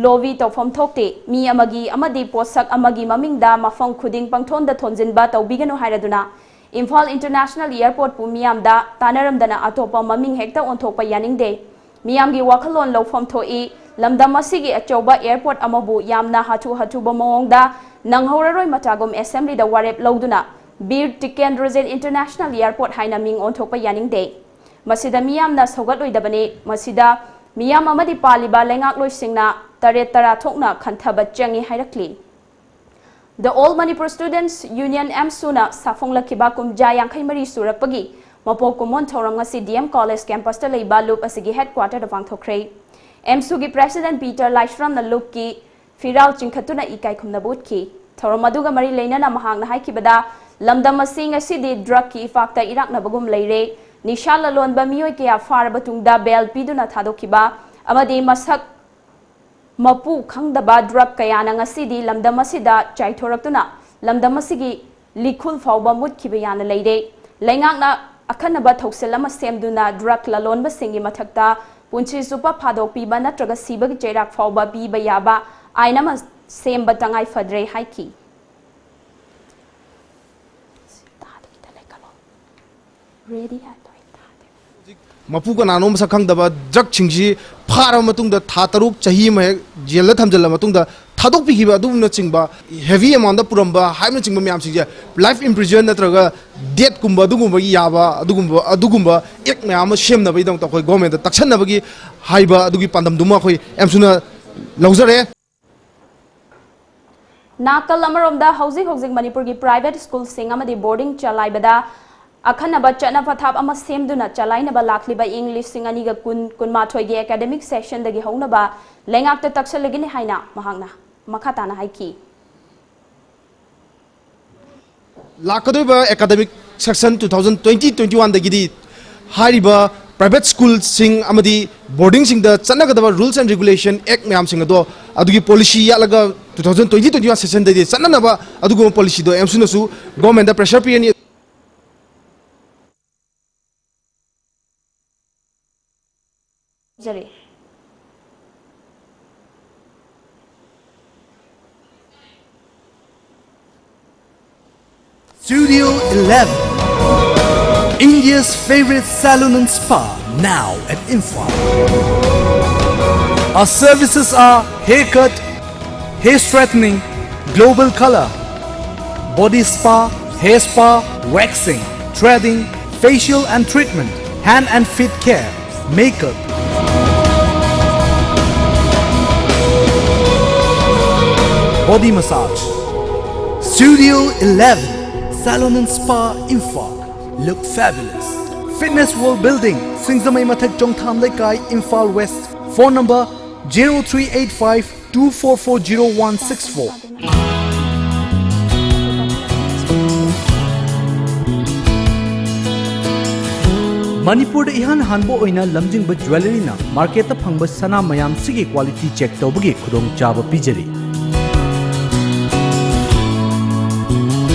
ꯂꯣꯕꯤ ꯇꯧꯐꯝ ꯊꯣꯛꯇꯦ꯫ ꯃꯤ ꯑꯃꯒꯤ ꯑꯃꯗꯤ ꯄꯣꯠꯁꯛ ꯑꯃꯒꯤ ꯃꯃꯤꯡꯗ ꯃꯐꯝ ꯈꯨꯗꯤꯡ ꯄꯪꯊꯣꯟꯗ ꯊꯣꯟꯖꯤꯟꯕ ꯇꯧꯕꯤꯒꯅꯨ ꯍꯥꯏꯔꯗꯨꯅ ꯏꯝꯐꯥꯜ ꯏꯟꯇꯔꯅꯦꯁꯅꯦꯜ ꯑꯦꯌꯔꯄꯣꯔꯠꯄꯨ ꯃꯤꯌꯥꯝꯗ ꯇꯥꯟꯅꯔꯝꯗꯅ ꯑꯇꯣꯞꯄ ꯃꯃꯤꯡ ꯍꯦꯛꯇ ꯑꯣꯟꯊꯣꯛꯄ ꯌꯥꯅꯤꯡꯗꯦ꯫ ꯃꯤꯌꯥꯝꯒꯤ ꯋꯥꯈꯜꯂꯣꯟ ꯂꯧꯐꯝ ꯊꯣꯛꯏ꯫ ꯂꯝꯗꯝ ꯑꯁꯤꯒꯤ ꯑꯆꯧꯕ ꯑꯦꯌꯔꯄꯣꯔꯠ ꯑꯃꯕꯨ ꯌꯥꯝꯅ ꯍꯥꯊꯨ ꯍꯥꯊꯨꯕ ꯃꯑꯣꯡꯗ ꯅꯪꯍꯧꯔꯔꯣꯏ ꯃꯇꯥꯒꯨꯝ ꯑꯦꯁꯦꯝꯕ꯭ꯂꯤꯗ ꯋꯥꯔꯦꯞ ꯂꯧꯗꯨꯅ ꯕꯤꯔ ꯇꯤꯀꯦꯟꯗ꯭ꯔꯖꯤꯠ ꯏꯟꯇꯔꯅꯦꯁꯅꯦꯜ ꯑꯦꯌꯔꯄꯣꯔꯠ ꯍꯥꯏꯅ ꯃꯤꯡ ꯑꯣꯟꯊꯣꯛꯄ ꯌꯥꯅꯤꯡꯗꯦ꯫ ꯃꯁꯤꯗ ꯃꯤꯌꯥꯝꯅ ꯁꯧꯒꯠꯂꯣꯏꯗꯕꯅꯤ꯫ ꯃꯁꯤꯗ ꯃꯤꯌꯥꯝ ꯑꯃꯗꯤ ꯄꯥꯜꯂꯤꯕ ꯂꯩꯉꯥꯛꯂꯣꯏꯁꯤꯡꯅ ꯇꯔꯦꯠ ꯇꯔꯥ ꯊꯣꯛꯅ ꯈꯟꯊꯕ ꯆꯪꯏ ꯍꯥꯏꯔꯛꯂꯤ꯫ The All Manipur Students Union, ꯑꯦꯝꯁꯨꯅ ꯁꯥꯐꯣꯡꯂꯛꯈꯤꯕ ꯀꯨꯝꯖꯥ ꯌꯥꯡꯈꯩ ꯃꯔꯤ ꯁꯨꯔꯛꯄꯒꯤ ꯃꯄꯣꯛ ꯀꯨꯝꯑꯣꯟ ꯊꯧꯔꯝ ꯉꯁꯤ ꯗꯤ ꯑꯦꯝ ꯀꯣꯂꯦꯖ ꯀꯦꯝꯄꯁꯇ ꯂꯩꯕ ꯂꯨꯞ ꯑꯁꯤꯒꯤ ꯍꯦꯗꯀ꯭ꯋꯥꯇꯔꯗ ꯄꯥꯡꯊꯣꯛꯈ꯭ꯔꯦ꯫ ꯑꯦꯝꯁꯨꯒꯤ ꯄ꯭ꯔꯦꯁꯤꯗꯦꯟꯠ ꯄꯤꯇꯔ ꯂꯥꯏꯁ꯭ꯔꯝꯅ ꯂꯨꯞꯀꯤ ꯐꯤꯔꯥꯜ ꯆꯤꯡꯈꯠꯇꯨꯅ ꯏꯀꯥꯏ ꯈꯨꯝꯅꯕ ꯎꯠꯈꯤ꯫ ꯊꯧꯔꯝ ꯑꯗꯨꯒ ꯃꯔꯤ ꯂꯩꯅꯅ ꯃꯍꯥꯛꯅ ꯍꯥꯏꯈꯤꯕꯗ, ꯂꯝꯗꯝ ꯑꯁꯤ ꯉꯁꯤꯗꯤ ꯗ꯭ꯔꯒꯀꯤ ꯏꯄꯥꯛꯇ ꯏꯔꯥꯛꯅꯕꯒꯨꯝ ꯂꯩꯔꯦ꯫ ꯅꯤꯁꯥ ꯂꯂꯣꯟꯕ ꯃꯤꯑꯣꯏ ꯀꯌꯥ ꯐꯥꯔꯕ ꯇꯨꯡꯗ ꯕꯦꯜ ꯄꯤꯗꯨꯅ ꯊꯥꯗꯣꯛꯈꯤꯕ ꯑꯃꯗꯤ ꯃꯁꯛ ꯃꯄꯨ ꯈꯪꯗꯕ ꯗ꯭ꯔꯒ ꯀꯌꯥꯅ ꯉꯁꯤꯗꯤ ꯂꯝꯗꯝ ꯑꯁꯤꯗ ꯆꯥꯏꯊꯣꯔꯛꯇꯨꯅ ꯂꯝꯗꯝ ꯑꯁꯤꯒꯤ ꯂꯤꯈꯨꯜ ꯐꯥꯎꯕ ꯃꯨꯠꯈꯤꯕ ꯌꯥꯅ ꯂꯩꯔꯦ꯫ ꯂꯩꯉꯥꯛꯅ ꯑꯈꯟꯅꯕ ꯊꯧꯁꯤꯜ ꯑꯃ ꯁꯦꯝꯗꯨꯅ ꯗ꯭ꯔꯒ ꯂꯂꯣꯟꯕꯁꯤꯡꯒꯤ ꯃꯊꯛꯇ ꯄꯨꯟꯁꯤ ꯆꯨꯞꯄ ꯐꯥꯗꯣꯛꯄꯤꯕ ꯅꯠꯇ꯭ꯔꯒ ꯁꯤꯕꯒꯤ ꯆꯩꯔꯥꯛ ꯐꯥꯎꯕ ꯄꯤꯕ ꯌꯥꯕ ꯑꯥꯏꯟ ꯑꯃ ꯁꯦꯝꯕ ꯇꯉꯥꯏ ꯐꯗ꯭ꯔꯦ ꯍꯥꯏꯈꯤ꯫ Ready ꯍꯥꯏꯗꯣ ꯑꯩ ꯇꯥꯗꯦ꯫ ꯃꯄꯨ ꯀꯅꯥꯅꯣ ꯃꯁꯛ ꯈꯪꯗꯕ ꯗ꯭ꯔꯒꯁꯤꯡꯁꯤ ꯐꯥꯔꯕ ꯃꯇꯨꯡꯗ ꯊꯥ ꯇꯔꯨꯛ, ꯆꯍꯤ ꯑꯃ ꯍꯦꯛ ꯖꯦꯜꯗ ꯊꯝꯖꯤꯜꯂ ꯃꯇꯨꯡꯗ ꯊꯥꯗꯣꯛꯄꯤꯈꯤꯕ ꯑꯗꯨꯒꯨꯝꯅꯆꯤꯡꯕ, ꯍꯦꯚꯤ ꯑꯦꯃꯥꯎꯟꯗ ꯄꯨꯔꯝꯕ ꯍꯥꯏꯕꯅꯆꯤꯡꯕ ꯃꯌꯥꯝꯁꯤꯡꯁꯦ, ꯂꯥꯏꯐ ꯏꯝꯄ꯭ꯔꯤꯖꯟ ꯅꯠꯇ꯭ꯔꯒ ꯗꯦꯠꯀꯨꯝꯕ ꯑꯗꯨꯒꯨꯝꯕꯒꯤ ꯌꯥꯕ ꯑꯗꯨꯒꯨꯝꯕ ꯑꯗꯨꯒꯨꯝꯕ ꯑꯦꯛ ꯃꯌꯥꯝ ꯑꯃ ꯁꯦꯝꯅꯕꯒꯤꯗꯃꯛꯇ ꯑꯩꯈꯣꯏ ꯒꯣꯔꯃꯦꯟꯗ ꯇꯛꯁꯟꯅꯕꯒꯤ ꯍꯥꯏꯕ ꯑꯗꯨꯒꯤ ꯄꯥꯟꯗꯝꯗꯨꯃ ꯑꯩꯈꯣꯏ ꯑꯦꯝꯁꯨꯅ ꯂꯧꯖꯔꯦ꯫ ꯅꯥꯀꯜ ꯑꯃꯔꯣꯝꯗ, ꯍꯧꯖꯤꯛ ꯍꯧꯖꯤꯛ ꯃꯅꯤꯄꯨꯔꯒꯤ private schoolꯁꯤꯡ ꯑꯃꯗꯤ boarding ꯆꯂꯥꯏꯕꯗ ꯑꯈꯟꯅꯕ ꯆꯠꯅ ꯄꯊꯥꯞ ꯑꯃ ꯁꯦꯝꯗꯨꯅ ꯆꯂꯥꯏꯅꯕ ꯂꯥꯛꯂꯤꯕ ꯏꯪ ꯂꯤꯁꯤꯡ ꯑꯅꯤꯒ ꯀꯨꯟ ꯀꯨꯟꯃꯥꯊꯣꯏꯒꯤ academic sessionꯗꯒꯤ ꯍꯧꯅꯕ ꯂꯩꯉꯥꯛꯇ ꯇꯛꯁꯜꯂꯒꯅꯤ ꯍꯥꯏꯅ ꯃꯍꯥꯛꯅ ꯃꯈꯥ ꯇꯥꯅ ꯍꯥꯏꯈꯤ꯫ ꯂꯥꯛꯀꯗꯧꯔꯤꯕ academic session two thousand twenty twenty oneꯗꯒꯤꯗꯤ ꯍꯥꯏꯔꯤꯕ private schoolꯁꯤꯡ ꯑꯃꯗꯤ boardingꯁꯤꯡꯗ ꯆꯠꯅꯒꯗꯕ rules and regulation act ꯃꯌꯥꯝꯁꯤꯡ ꯑꯗꯣ ꯑꯗꯨꯒꯤ policy ꯌꯥꯠꯂꯒ two thousand twenty twenty one sessionꯗꯗꯤ ꯆꯠꯅꯅꯕ ꯑꯗꯨꯒꯨꯝꯕ policyꯗꯣ ꯑꯦꯝꯁꯨꯅꯁꯨ governmentꯇ pressure ꯄꯤꯔꯅꯤ꯫ Zari. Studio eleven, India's favorite salon and spa, now at Imphal. Our services are haircut, hair straightening, global color, body spa, hair spa, waxing, threading, facial and treatment, hand and feet care, makeup, body massage. Studio eleven, Salon and Spa, Imphal. Look fabulous. Fitness World Building, Singzamei Mathak, Chongtham Leikai, Imphal West. Phone number zero three eight five two four four zero one six four. ꯃꯅꯤꯄꯨꯔꯗ ꯏꯍꯥꯟ ꯍꯥꯟꯕ ꯑꯣꯏꯅ ꯂꯝꯖꯤꯡꯕ ꯖ꯭ꯋꯦꯂꯔꯤꯅ ꯃꯥꯔꯀꯦꯠꯇ ꯐꯪꯕ ꯁꯅꯥ ꯃꯌꯥꯝꯁꯤꯒꯤ quality check ꯇꯧꯕꯒꯤ ꯈꯨꯗꯣꯡꯆꯥꯕ ꯄꯤꯖꯔꯤ꯫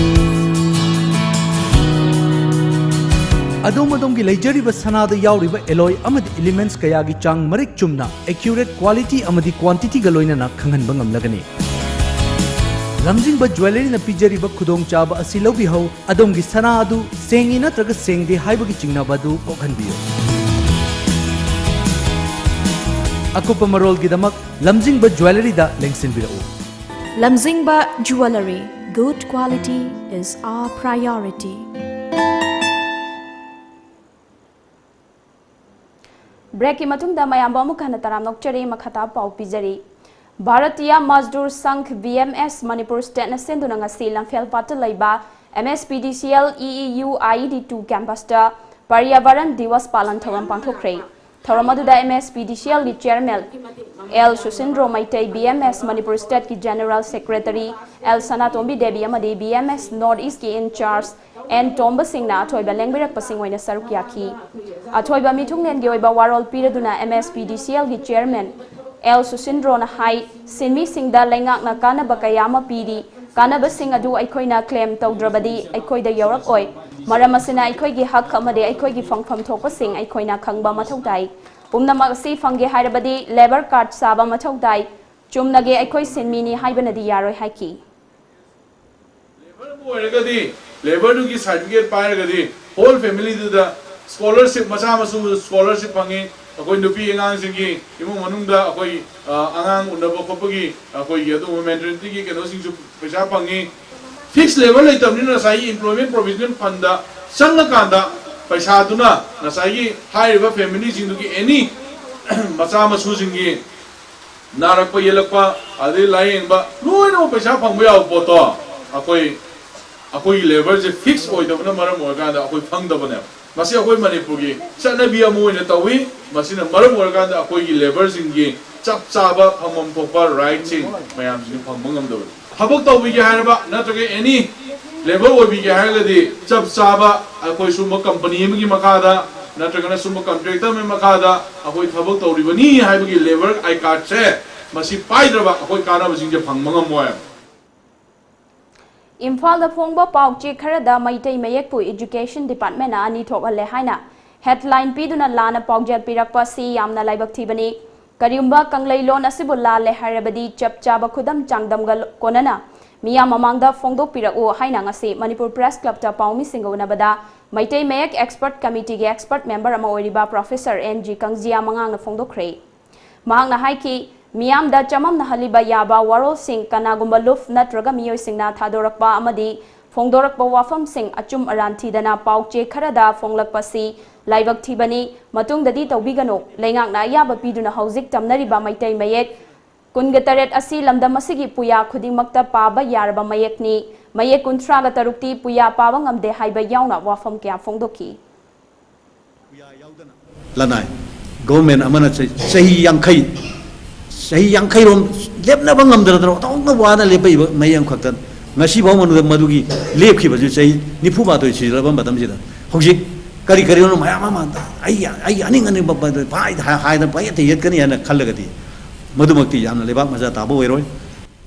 ꯑꯗꯣꯝ ꯑꯗꯣꯝꯒꯤ ꯂꯩꯖꯔꯤꯕ ꯁꯅꯥꯗ ꯌꯥꯎꯔꯤꯕ alloy ꯑꯃꯗꯤ elements ꯀꯌꯥꯒꯤ ꯆꯥꯡ ꯃꯔꯤꯛ ꯆꯨꯝꯅ, accurate quality ꯑꯃꯗꯤ quantityꯒ ꯂꯣꯏꯅꯅ ꯈꯪꯍꯟꯕ ꯉꯝꯂꯒꯅꯤ꯫ ꯂꯝꯖꯤꯡꯕ ꯖ꯭ꯋꯦꯂꯔꯤꯅ ꯄꯤꯖꯔꯤꯕ ꯈꯨꯗꯣꯡꯆꯥꯕ ꯑꯁꯤ ꯂꯧꯕꯤꯍꯧ꯫ ꯑꯗꯣꯝꯒꯤ ꯁꯅꯥ ꯑꯗꯨ ꯁꯦꯡꯉꯤ ꯅꯠꯇ꯭ꯔꯒ ꯁꯦꯡꯗꯦ ꯍꯥꯏꯕꯒꯤ ꯆꯤꯡꯅꯕ ꯑꯗꯨ ꯀꯣꯛꯍꯟꯕꯤꯌꯨ꯫ ꯑꯀꯨꯞꯄ ꯃꯔꯣꯜꯒꯤꯗꯃꯛ ꯂꯝꯖꯤꯡꯕ ꯖ꯭ꯋꯦꯂꯔꯤꯗ ꯂꯦꯡꯁꯤꯟꯕꯤꯔꯛꯎ꯫ Lamzingba Jewellery, good quality is our priority. Breakꯀꯤ ꯃꯇꯨꯡꯗ ꯃꯌꯥꯝꯕꯨ ꯑꯃꯨꯛ ꯍꯟꯅ ꯇꯔꯥꯝꯅ ꯑꯣꯛꯆꯔꯤ꯫ ꯃꯈꯥ ꯇꯥꯕ ꯄꯥꯎ ꯄꯤꯖꯔꯤ꯫ ꯚꯥꯔꯇꯤꯌꯥ ꯃꯖꯗꯨꯔ ꯁꯪꯘ, ꯚꯤ ꯑꯦꯝ ꯑꯦꯁ, ꯃꯅꯤꯄꯨꯔ ꯁ꯭ꯇꯦꯠꯅ ꯁꯤꯟꯗꯨꯅ ꯉꯁꯤ ꯂꯝꯐꯦꯜꯄꯥꯠꯇ ꯂꯩꯕ M S P D C L E E U I E D two ꯀꯦꯝꯄꯁꯇ ꯄꯔꯤꯌꯥꯕꯔꯟ ꯗꯤꯋꯁ ꯄꯥꯂꯟ ꯊꯧꯔꯝ ꯄꯥꯡꯊꯣꯛꯈ꯭ꯔꯦ꯫ ꯊꯧꯔꯝ ꯑꯗꯨꯗ ꯑꯦꯝ ꯑꯦꯁ ꯄꯤ ꯗꯤ ꯁꯤ ꯑꯦꯜꯒꯤ chairman L Sushindro Meitei, B M S Manipur ꯁ꯭ꯇꯦꯠꯀꯤ general secretary L Sanatombi Devi ꯑꯃꯗꯤ ꯕꯤ ꯑꯦꯝ ꯑꯦꯁ ꯅꯣꯔꯠ ꯏꯁꯀꯤ ꯏꯟꯆꯥꯔꯖ ꯑꯦꯟ ꯇꯣꯝꯕ ꯁꯤꯡꯅ ꯑꯊꯣꯏꯕ ꯂꯦꯡꯕꯤꯔꯛꯄꯁꯤꯡ ꯑꯣꯏꯅ ꯁꯔꯨꯛ ꯌꯥꯈꯤ꯫ ꯑꯊꯣꯏꯕ ꯃꯤꯊꯨꯡꯂꯦꯟꯒꯤ ꯑꯣꯏꯕ ꯋꯥꯔꯣꯜ ꯄꯤꯔꯗꯨꯅ ꯑꯦꯝ ꯑꯦꯁ ꯄꯤ ꯗꯤ ꯁꯤ ꯑꯦꯜꯒꯤ ꯆꯤꯌꯔꯃꯦꯟ ꯑꯦꯜ ꯁꯨꯁꯤꯟꯗ꯭ꯔꯣꯅ ꯍꯥꯏ, ꯁꯤꯟꯃꯤꯁꯤꯡꯗ ꯂꯩꯉꯥꯛꯅ ꯀꯥꯟꯅꯕ ꯀꯌꯥ ꯑꯃ ꯄꯤꯔꯤ꯫ ꯀꯥꯟꯅꯕꯁꯤꯡ ꯑꯗꯨ ꯑꯩꯈꯣꯏꯅ ꯀ꯭ꯂꯦꯝ ꯇꯧꯗ꯭ꯔꯕꯗꯤ ꯑꯩꯈꯣꯏꯗ ꯌꯧꯔꯛꯑꯣꯏ꯫ ꯃꯔꯝ ꯑꯁꯤꯅ ꯑꯩꯈꯣꯏꯒꯤ ꯍꯛ ꯑꯃꯗꯤ ꯑꯩꯈꯣꯏꯒꯤ ꯐꯪꯐꯝ ꯊꯣꯛꯄꯁꯤꯡ ꯑꯩꯈꯣꯏꯅ ꯈꯪꯕ ꯃꯊꯧ ꯇꯥꯏ꯫ ꯄꯨꯝꯅꯃꯛ ꯑꯁꯤ ꯐꯪꯒꯦ ꯍꯥꯏꯔꯕꯗꯤ ꯂꯦꯕꯔ ꯀꯥꯔꯗ ꯆꯥꯕ ꯃꯊꯧ ꯇꯥꯏ꯫ ꯆꯨꯝꯅꯒꯤ ꯑꯩꯈꯣꯏ ꯁꯤꯟꯃꯤꯅꯤ ꯍꯥꯏꯕꯅꯗꯤ ꯌꯥꯔꯣꯏ ꯍꯥꯏꯈꯤ꯫ ꯂꯦꯕꯔ ꯑꯃ ꯑꯣꯏꯔꯒꯗꯤ, ꯂꯦꯕꯔꯗꯨꯒꯤ ꯁꯥꯔꯇꯤꯐꯤꯀꯦꯠ ꯄꯥꯏꯔꯒꯗꯤ ꯍꯣꯜ ꯐꯦꯃꯤꯂꯤꯗꯨꯗ ꯁ꯭ꯀꯣꯂꯔꯁꯤꯞ, ꯃꯆꯥ ꯃꯁꯨ ꯁ꯭ꯀꯣꯂꯔꯁꯤꯞ ꯐꯪꯉꯤ꯫ ꯑꯩꯈꯣꯏ ꯅꯨꯄꯤ ꯑꯉꯥꯡꯁꯤꯡꯒꯤ ꯏꯃꯨꯡ ꯃꯅꯨꯡꯗ ꯑꯩꯈꯣꯏ, ꯑ, ꯑꯉꯥꯡ ꯎꯅꯕ ꯈꯣꯠꯄꯒꯤ ꯑꯩꯈꯣꯏꯒꯤ ꯑꯗꯨꯒꯨꯝꯕ ꯃꯦꯇꯔꯅꯤꯇꯤꯒꯤ ꯀꯩꯅꯣꯁꯤꯡꯁꯨ ꯄꯩꯁꯥ ꯐꯪꯉꯤ꯫ ꯐꯤꯛꯁ ꯂꯦꯕꯔ ꯂꯩꯇꯕꯅꯤꯅ ꯉꯁꯥꯏꯒꯤ employment provision fund ꯗ ꯆꯪꯉꯀꯥꯟꯗ ꯄꯩꯁꯥꯗꯨꯅ ꯉꯁꯥꯏꯒꯤ ꯍꯥꯏꯔꯤꯕ ꯐꯦꯃꯤꯂꯤꯁꯤꯡꯗꯨꯒꯤ ꯑꯦꯅꯤ ꯃꯆꯥ ꯃꯁꯨꯁꯤꯡꯒꯤ ꯅꯥꯔꯛꯄ ꯌꯦꯛꯂꯛꯄ, ꯑꯗꯩ ꯂꯥꯏꯌꯦꯡꯕ, ꯂꯣꯏꯅꯃꯛ ꯄꯩꯁꯥ ꯐꯪꯕ ꯌꯥꯕ ꯄꯣꯠꯇꯣ ꯑꯩꯈꯣꯏ, ꯑꯩꯈꯣꯏꯒꯤ ꯂꯦꯕꯔꯁꯦ ꯐꯤꯛꯁ ꯑꯣꯏꯗꯕꯅ ꯃꯔꯝ ꯑꯣꯏꯔꯀꯥꯟꯗ ꯑꯩꯈꯣꯏ ꯐꯪꯗꯕꯅꯦꯕ꯫ ꯃꯁꯤ ꯑꯩꯈꯣꯏ ꯃꯅꯤꯄꯨꯔꯒꯤ ꯆꯠꯅꯕꯤ ꯑꯃ ꯑꯣꯏꯅ ꯇꯧꯏ꯫ ꯃꯁꯤꯅ ꯃꯔꯝ ꯑꯣꯏꯔꯀꯥꯟꯗ ꯑꯩꯈꯣꯏꯒꯤ ꯂꯦꯕꯔꯁꯤꯡꯒꯤ ꯆꯞ ꯆꯥꯕ ꯐꯪꯐꯝ ꯊꯣꯛꯄ ꯔꯥꯏꯠꯁꯤꯡ ꯃꯌꯥꯝꯁꯤꯡꯁꯤ ꯐꯪꯕ ꯉꯝꯗꯕꯅꯤ꯫ ꯊꯕꯛ ꯇꯧꯕꯤꯒꯦ ꯍꯥꯏꯔꯕ ꯅꯠꯇ꯭ꯔꯒ ꯑꯦꯅꯤ ꯂꯦꯕꯔ ꯑꯣꯏꯕꯤꯒꯦ ꯍꯥꯏꯔꯒꯗꯤ ꯆꯞ ꯆꯥꯕ ꯑꯩꯈꯣꯏ ꯁꯨꯝꯕ ꯀꯝꯄꯅꯤ ꯑꯃꯒꯤ ꯃꯈꯥꯗ ꯅꯠꯇ꯭ꯔꯒꯅ ꯁꯨꯝꯕ ꯀꯟꯇ꯭ꯔꯦꯛꯇꯔ ꯑꯃꯒꯤ ꯃꯈꯥꯗ ꯑꯩꯈꯣꯏ ꯊꯕꯛ ꯇꯧꯔꯤꯕꯅꯤ ꯍꯥꯏꯕꯒꯤ ꯂꯦꯕꯔ ꯑꯥꯏ ꯀꯥꯔꯗꯁꯦ ꯃꯁꯤ ꯄꯥꯏꯗ꯭ꯔꯕ ꯑꯩꯈꯣꯏ ꯀꯥꯟꯅꯕꯁꯤꯡꯁꯦ ꯐꯪꯕ ꯉꯝꯃꯣꯏ꯫ ꯏꯝꯐꯥꯜꯗ ꯐꯣꯡꯕ ꯄꯥꯎ ꯆꯦ ꯈꯔꯗ ꯃꯩꯇꯩ ꯃꯌꯦꯛꯄꯨ ꯏꯖꯨꯀꯦꯁꯟ ꯗꯤꯄꯥꯔꯠꯃꯦꯟꯅ ꯑꯅꯤ ꯊꯣꯛꯍꯜꯂꯦ ꯍꯥꯏꯅ ꯍꯦꯗꯂꯥꯏꯟ ꯄꯤꯗꯨꯅ ꯂꯥꯟꯅ ꯄꯥꯎꯖꯦꯜ ꯄꯤꯔꯛꯄ ꯑꯁꯤ ꯌꯥꯝꯅ ꯂꯥꯏꯕꯛ ꯊꯤꯕꯅꯤ꯫ ꯀꯔꯤꯒꯨꯝꯕ ꯀꯪꯂꯩꯂꯣꯟ ꯑꯁꯤꯕꯨ ꯂꯥꯜꯂꯦ ꯍꯥꯏꯔꯕꯗꯤ ꯆꯞ ꯆꯥꯕ ꯈꯨꯗꯝ ꯆꯥꯡꯗꯝꯒ ꯀꯣꯟꯅꯅ ꯃꯤꯌꯥꯝ ꯃꯃꯥꯡꯗ ꯐꯣꯡꯗꯣꯛꯄꯤꯔꯛꯎ ꯍꯥꯏꯅ ꯉꯁꯤ ꯃꯅꯤꯄꯨꯔ ꯄ꯭ꯔꯦꯁ ꯀ꯭ꯂꯕꯇ ꯄꯥꯎꯃꯤꯁꯤꯡꯒ ꯎꯅꯕꯗ ꯃꯩꯇꯩ ꯃꯌꯦꯛ ꯑꯦꯛꯁꯄꯔꯠ ꯀꯃꯤꯇꯤꯒꯤ ꯑꯦꯛꯁꯄꯔꯠ ꯃꯦꯝꯕꯔ ꯑꯃ ꯑꯣꯏꯔꯤꯕ ꯄ꯭ꯔꯣꯐꯦꯁꯔ ꯑꯦꯟ ꯖꯤ ꯀꯪꯖꯤꯌꯥ ꯃꯉꯥꯡꯅ ꯐꯣꯡꯗꯣꯛꯈ꯭ꯔꯦ꯫ ꯃꯍꯥꯛꯅ ꯍꯥꯏꯈꯤ, ꯃꯤꯌꯥꯝꯗ ꯆꯃꯝꯅꯍꯜꯂꯤꯕ ꯌꯥꯕ ꯋꯥꯔꯣꯜꯁꯤꯡ ꯀꯅꯥꯒꯨꯝꯕ ꯂꯨꯞ ꯅꯠꯇ꯭ꯔꯒ ꯃꯤꯑꯣꯏꯁꯤꯡꯅ ꯊꯥꯗꯣꯔꯛꯄ ꯑꯃꯗꯤ ꯐꯣꯡꯗꯣꯔꯛꯄ ꯋꯥꯐꯝꯁꯤꯡ ꯑꯆꯨꯝ ꯑꯔꯥꯟ ꯊꯤꯗꯅ ꯄꯥꯎ ꯆꯦ ꯈꯔꯗ ꯐꯣꯡꯂꯛꯄꯁꯤ ꯂꯥꯏꯕꯛ ꯊꯤꯕꯅꯤ꯫ ꯃꯇꯨꯡꯗꯗꯤ ꯇꯧꯕꯤꯒꯅꯨ꯫ ꯂꯩꯉꯥꯛꯅ ꯑꯌꯥꯕ ꯄꯤꯗꯨꯅ ꯍꯧꯖꯤꯛ ꯇꯝꯅꯔꯤꯕ ꯃꯩꯇꯩ ꯃꯌꯦꯛ ꯀꯨꯟꯒ ꯇꯔꯦꯠ ꯑꯁꯤ ꯂꯝꯗꯝ ꯑꯁꯤꯒꯤ ꯄꯨꯌꯥ ꯈꯨꯗꯤꯡꯃꯛꯇ ꯄꯥꯕ ꯌꯥꯔꯕ ꯃꯌꯦꯛꯅꯤ꯫ ꯃꯌꯦꯛ ꯀꯨꯟꯊ꯭ꯔꯥꯒ ꯇꯔꯨꯛꯇꯤ ꯄꯨꯌꯥ ꯄꯥꯕ ꯉꯝꯗꯦ ꯍꯥꯏꯕ ꯌꯥꯎꯅ ꯋꯥꯐꯝ ꯀꯌꯥ ꯐꯣꯡꯗꯣꯛꯈꯤ꯫ ꯂꯅꯥꯏ ꯒꯣꯚꯔꯟꯃꯦꯟ ꯑꯃꯅ ꯆꯍꯤ ꯆꯍꯤ ꯌꯥꯡꯈꯩ, ꯆꯍꯤ ꯌꯥꯡꯈꯩꯔꯣꯝ ꯂꯦꯞꯅꯕ ꯉꯝꯗꯅ ꯑꯣꯟꯊꯣꯛꯅ ꯋꯥꯅ ꯂꯦꯞꯄꯛꯏꯕ ꯃꯌꯦꯛ ꯑꯃꯈꯛꯇ ꯉꯁꯤꯐꯥꯎ ꯃꯅꯨꯡꯗ ꯃꯗꯨꯒꯤ ꯂꯦꯞꯈꯤꯕꯁꯨ ꯆꯍꯤ ꯅꯤꯐꯨ ꯃꯥꯊꯣꯏ ꯁꯤꯖꯤꯜꯂꯕ ꯃꯇꯝꯁꯤꯗ ꯍꯧꯖꯤꯛ ꯀꯔꯤ ꯀꯔꯤꯅꯣ ꯃꯌꯥꯝ ꯑꯃ ꯑꯩ ꯑꯩ ꯑꯅꯤꯡ ꯑꯅꯤꯡꯕ ꯄꯥꯏꯗ ꯍꯥꯏꯗꯅ ꯄꯪꯌꯦꯠꯇ ꯌꯦꯠꯀꯅꯤ ꯍꯥꯏꯅ ꯈꯜꯂꯒꯗꯤ ꯃꯗꯨꯃꯛꯇꯤ ꯌꯥꯝꯅ ꯂꯩꯕꯥꯛ ꯃꯆꯥ ꯇꯥꯕ ꯑꯣꯏꯔꯣꯏ꯫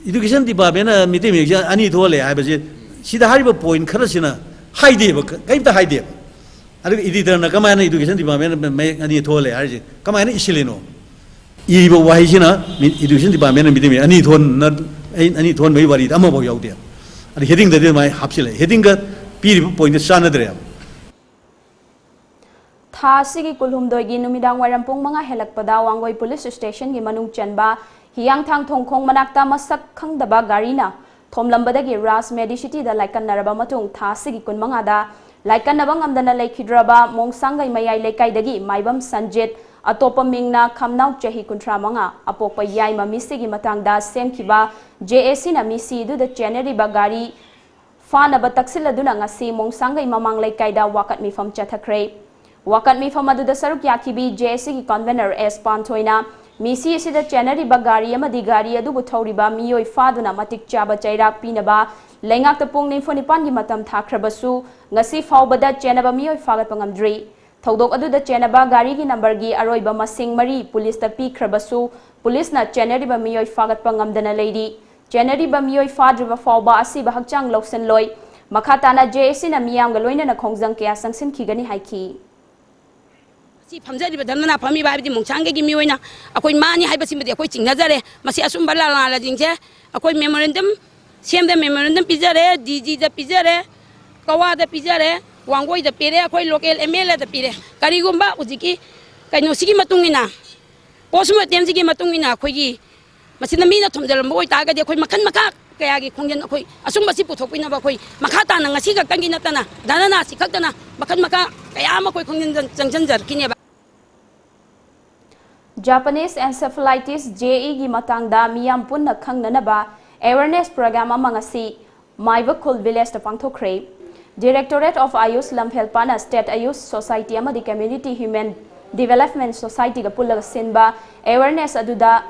ꯏꯗꯨꯀꯦꯁꯟ ꯗꯤꯄꯥꯔꯠꯃꯦꯟꯅ ꯃꯤꯇꯩ ꯃꯌꯦꯛꯁꯦ ꯑꯅꯤ ꯊꯣꯛꯍꯜꯂꯦ ꯍꯥꯏꯕꯁꯦ ꯁꯤꯗ ꯍꯥꯏꯔꯤꯕ ꯄꯣꯏꯟ ꯈꯔꯁꯤꯅ ꯍꯥꯏꯗꯦꯕ, ꯀꯔꯤꯝꯇ ꯍꯥꯏꯗꯦꯕ꯫ ꯑꯗꯨꯒ ꯏꯗꯤꯇꯔꯅ ꯀꯃꯥꯏꯅ ꯏꯗꯨꯀꯦꯁꯟ ꯗꯤꯄꯥꯔꯠꯃꯦꯟꯅ ꯃꯌꯦꯛ ꯑꯅꯤ ꯊꯣꯛꯍꯜꯂꯦ ꯍꯥꯏꯔꯤꯁꯦ ꯀꯃꯥꯏꯅ ꯏꯁꯤꯜꯂꯤꯅꯣ? ꯏꯔꯤꯕ ꯋꯥꯍꯩꯁꯤꯅ ꯏꯗꯨꯀꯦꯁꯟ ꯗꯤꯄꯥꯔꯠꯃꯦꯟꯅ ꯃꯤꯇꯩ ꯃꯌꯦꯛ ꯑꯅꯤ ꯊꯣꯟꯅ ꯑꯩ ꯑꯅꯤ ꯊꯣꯟꯕꯒꯤ ꯋꯥꯔꯤꯗ ꯑꯃꯐꯥꯎ ꯌꯥꯎꯗꯦ꯫ ꯑꯗ ꯍꯦꯗꯤꯡꯗꯗꯤ ꯑꯗꯨꯃꯥꯏꯅ ꯍꯥꯞꯆꯤꯜꯂꯦ, ꯍꯦꯗꯤꯡꯒ ꯄꯤꯔꯤꯕ ꯄꯣꯏꯟꯗ ꯆꯥꯟꯅꯗ꯭ꯔꯦꯕ꯫ ꯊꯥ ꯑꯁꯤꯒꯤ ꯀꯨꯜꯍꯨꯝꯗꯣꯏꯒꯤ ꯅꯨꯃꯤꯗꯥꯡ ꯋꯥꯏꯔꯝ ꯄꯨꯡ ꯃꯉꯥ ꯍꯦꯜꯂꯛꯄꯗ ꯋꯥꯡꯒꯣꯏ ꯄꯨꯂꯤꯁ ꯁ꯭ꯇꯦꯁꯟꯒꯤ ꯃꯅꯨꯡ ꯆꯟꯕ ꯍꯤꯌꯥꯡꯊꯥꯡ ꯊꯣꯡꯈꯣꯡ ꯃꯅꯥꯛꯇ ꯃꯁꯛ ꯈꯪꯗꯕ ꯒꯥꯔꯤꯅ ꯊꯣꯝꯂꯝꯕꯗꯒꯤ ꯔꯥꯖ ꯃꯦꯗꯤꯁꯤꯇꯤꯗ ꯂꯥꯏꯀꯠꯅꯔꯕ ꯃꯇꯨꯡ ꯊꯥ ꯑꯁꯤꯒꯤ ꯀꯨꯟꯃꯉꯥꯗ ꯂꯥꯏꯀꯠꯅꯕ ꯉꯝꯗꯅ ꯂꯩꯈꯤꯗ꯭ꯔꯕ ꯃꯣꯡꯁꯥꯡꯒꯩ ꯃꯌꯥꯏ ꯂꯩꯀꯥꯏꯗꯒꯤ ꯃꯥꯏꯕꯝ ꯁꯟꯖꯤꯠ, ꯑꯇꯣꯞꯄ ꯃꯤꯡꯅ ꯈꯝꯅꯥꯎ, ꯆꯍꯤ ꯀꯨꯟꯊ꯭ꯔꯥ ꯃꯉꯥ, ꯑꯄꯣꯛꯄ ꯌꯥꯏꯃ ꯃꯤꯁꯤꯒꯤ ꯃꯇꯥꯡꯗ ꯁꯦꯝꯈꯤꯕ ꯖꯦ ꯑꯦ ꯁꯤꯅ ꯃꯤꯁꯤ ꯑꯗꯨꯗ ꯆꯦꯟꯅꯔꯤꯕ ꯒꯥꯔꯤ ꯐꯥꯅꯕ ꯇꯛꯁꯤꯜꯂꯗꯨꯅ ꯉꯁꯤ ꯃꯣꯡꯁꯥꯡꯒꯩ ꯃꯃꯥꯡ ꯂꯩꯀꯥꯏꯗ ꯋꯥꯀꯠ ꯃꯤꯐꯝ ꯆꯠꯊꯈ꯭ꯔꯦ꯫ ꯋꯥꯀꯠ ꯃꯤꯐꯝ ꯑꯗꯨꯗ ꯁꯔꯨꯛ ꯌꯥꯈꯤꯕꯤ ꯖꯦ ꯑꯦ ꯁꯤꯒꯤ ꯀꯟꯚꯦꯅꯔ ꯑꯦꯁ ꯄꯥꯟꯊꯣꯏꯅ ꯃꯤꯁꯤ ꯑꯁꯤꯗ ꯆꯦꯟꯅꯔꯤꯕ ꯒꯥꯔꯤ ꯑꯃꯗꯤ ꯒꯥꯔꯤ ꯑꯗꯨꯕꯨ ꯊꯧꯔꯤꯕ ꯃꯤꯑꯣꯏ ꯐꯥꯗꯨꯅ ꯃꯇꯤꯛ ꯆꯥꯕ ꯆꯩꯔꯥꯛ ꯄꯤꯅꯕ ꯂꯩꯉꯥꯛꯇ ꯄꯨꯡ ꯅꯤꯐꯨ ꯅꯤꯄꯥꯟꯒꯤ ꯃꯇꯝ ꯊꯥꯈ꯭ꯔꯕꯁꯨ ꯉꯁꯤ ꯐꯥꯎꯕꯗ ꯆꯦꯟꯅꯕ ꯃꯤꯑꯣꯏ ꯐꯥꯒꯠꯄ ꯉꯝꯗ꯭ꯔꯤ꯫ ꯊꯧꯗꯣꯛ ꯑꯗꯨꯗ ꯆꯦꯟꯅꯕ ꯒꯥꯔꯤꯒꯤ ꯅꯝꯕꯔꯒꯤ ꯑꯔꯣꯏꯕ ꯃꯁꯤꯡ ꯃꯔꯤ ꯄꯨꯂꯤꯁꯇ ꯄꯤꯈ꯭ꯔꯕꯁꯨ ꯄꯨꯂꯤꯁꯅ ꯆꯦꯟꯅꯔꯤꯕ ꯃꯤꯑꯣꯏ ꯐꯥꯒꯠꯄ ꯉꯝꯗꯅ ꯂꯩꯔꯤ꯫ ꯆꯦꯟꯅꯔꯤꯕ ꯃꯤꯑꯣꯏ ꯐꯥꯗ꯭ꯔꯤꯕ ꯐꯥꯎꯕ ꯑꯁꯤꯕ ꯍꯛꯆꯥꯡ ꯂꯧꯁꯤꯟꯂꯣꯏ꯫ ꯃꯈꯥ ꯇꯥꯅ ꯖꯦ ꯑꯦ ꯁꯤꯅ ꯃꯤꯌꯥꯝꯒ ꯂꯣꯏꯅꯅ ꯈꯣꯡꯖꯪ ꯀꯌꯥ ꯆꯪꯁꯤꯟꯈꯤꯒꯅꯤ ꯍꯥꯏꯈꯤ꯫ ꯁꯤ ꯐꯝꯖꯔꯤꯕ ꯙꯔꯅꯥ ꯐꯝꯃꯤꯕ ꯍꯥꯏꯕꯗꯤ ꯃꯣꯡꯁꯥꯡꯒꯩꯒꯤ ꯃꯤꯑꯣꯏꯅ ꯑꯩꯈꯣꯏ ꯃꯥꯅꯤ ꯍꯥꯏꯕꯁꯤꯃꯗꯤ ꯑꯩꯈꯣꯏ ꯆꯤꯡꯅꯖꯔꯦ꯫ ꯃꯁꯤ ꯑꯆꯨꯝꯕ ꯂꯥꯂꯥꯂꯥꯁꯤꯡꯁꯦ ꯑꯩꯈꯣꯏ ꯃꯦꯃꯣꯔꯦꯟꯗꯝ ꯁꯦꯝꯗ ꯃꯦꯃꯣꯔꯦꯟꯗꯝ ꯄꯤꯖꯔꯦ, ꯗꯤ ꯖꯤꯗ ꯄꯤꯖꯔꯦ, ꯀꯋꯥꯗ ꯄꯤꯖꯔꯦ, ꯋꯥꯡꯒꯣꯏꯗ ꯄꯤꯔꯦ, ꯑꯩꯈꯣꯏ ꯂꯣꯀꯦꯜ ꯑꯦꯝ ꯑꯦꯜ ꯑꯦꯗ ꯄꯤꯔꯦ꯫ ꯀꯔꯤꯒꯨꯝꯕ ꯍꯧꯖꯤꯛꯀꯤ ꯀꯩꯅꯣꯁꯤꯒꯤ ꯃꯇꯨꯡ ꯏꯟꯅ, ꯄꯣꯁꯃꯣꯔꯇꯦꯝꯁꯤꯒꯤ ꯃꯇꯨꯡ ꯏꯟꯅ ꯑꯩꯈꯣꯏꯒꯤ ꯃꯁꯤꯗ ꯃꯤꯅ ꯊꯣꯝꯖꯤꯜꯂꯝꯕ ꯑꯣꯏꯇꯥꯔꯒꯗꯤ ꯑꯩꯈꯣꯏ ꯃꯈꯜ ꯃꯈꯥ ꯀꯌꯥꯒꯤ ꯈꯣꯡꯖꯪ, ꯑꯩꯈꯣꯏ ꯑꯆꯨꯝꯕꯁꯤ ꯄꯨꯊꯣꯛꯄꯤꯅꯕ ꯑꯩꯈꯣꯏ ꯃꯈꯥ ꯇꯥꯅ ꯉꯁꯤ ꯈꯛꯇꯪꯒꯤ ꯅꯠꯇꯅ ꯙꯔꯅꯥꯁꯤ ꯈꯛꯇꯅ ꯃꯈꯜ ꯃꯈꯥ ꯀꯌꯥ ꯑꯃ ꯑꯩꯈꯣꯏ ꯈꯣꯡꯖꯪ ꯆꯪꯁꯤꯟꯖꯔꯛꯈꯤꯅꯦꯕ꯫ Japanese Encephalitis, J E ꯒꯤ ꯃꯇꯥꯡꯗ ꯃꯤꯌꯥꯝ ꯄꯨꯟꯅ ꯈꯪꯅꯅꯕ awareness program ꯑꯃ ꯉꯁꯤ ꯃꯥꯏꯕꯈꯨꯜ village ꯇ ꯄꯥꯡꯊꯣꯛꯈ꯭ꯔꯦ꯫ Directorate of Ayush ꯂꯝꯐꯦꯜꯄꯥꯛꯅ State Ayush Society ꯑꯃꯗꯤ Community Human Development Society ꯒ ꯄꯨꯜꯂꯒ ꯁꯤꯟꯕ awareness ꯑꯗꯨꯗ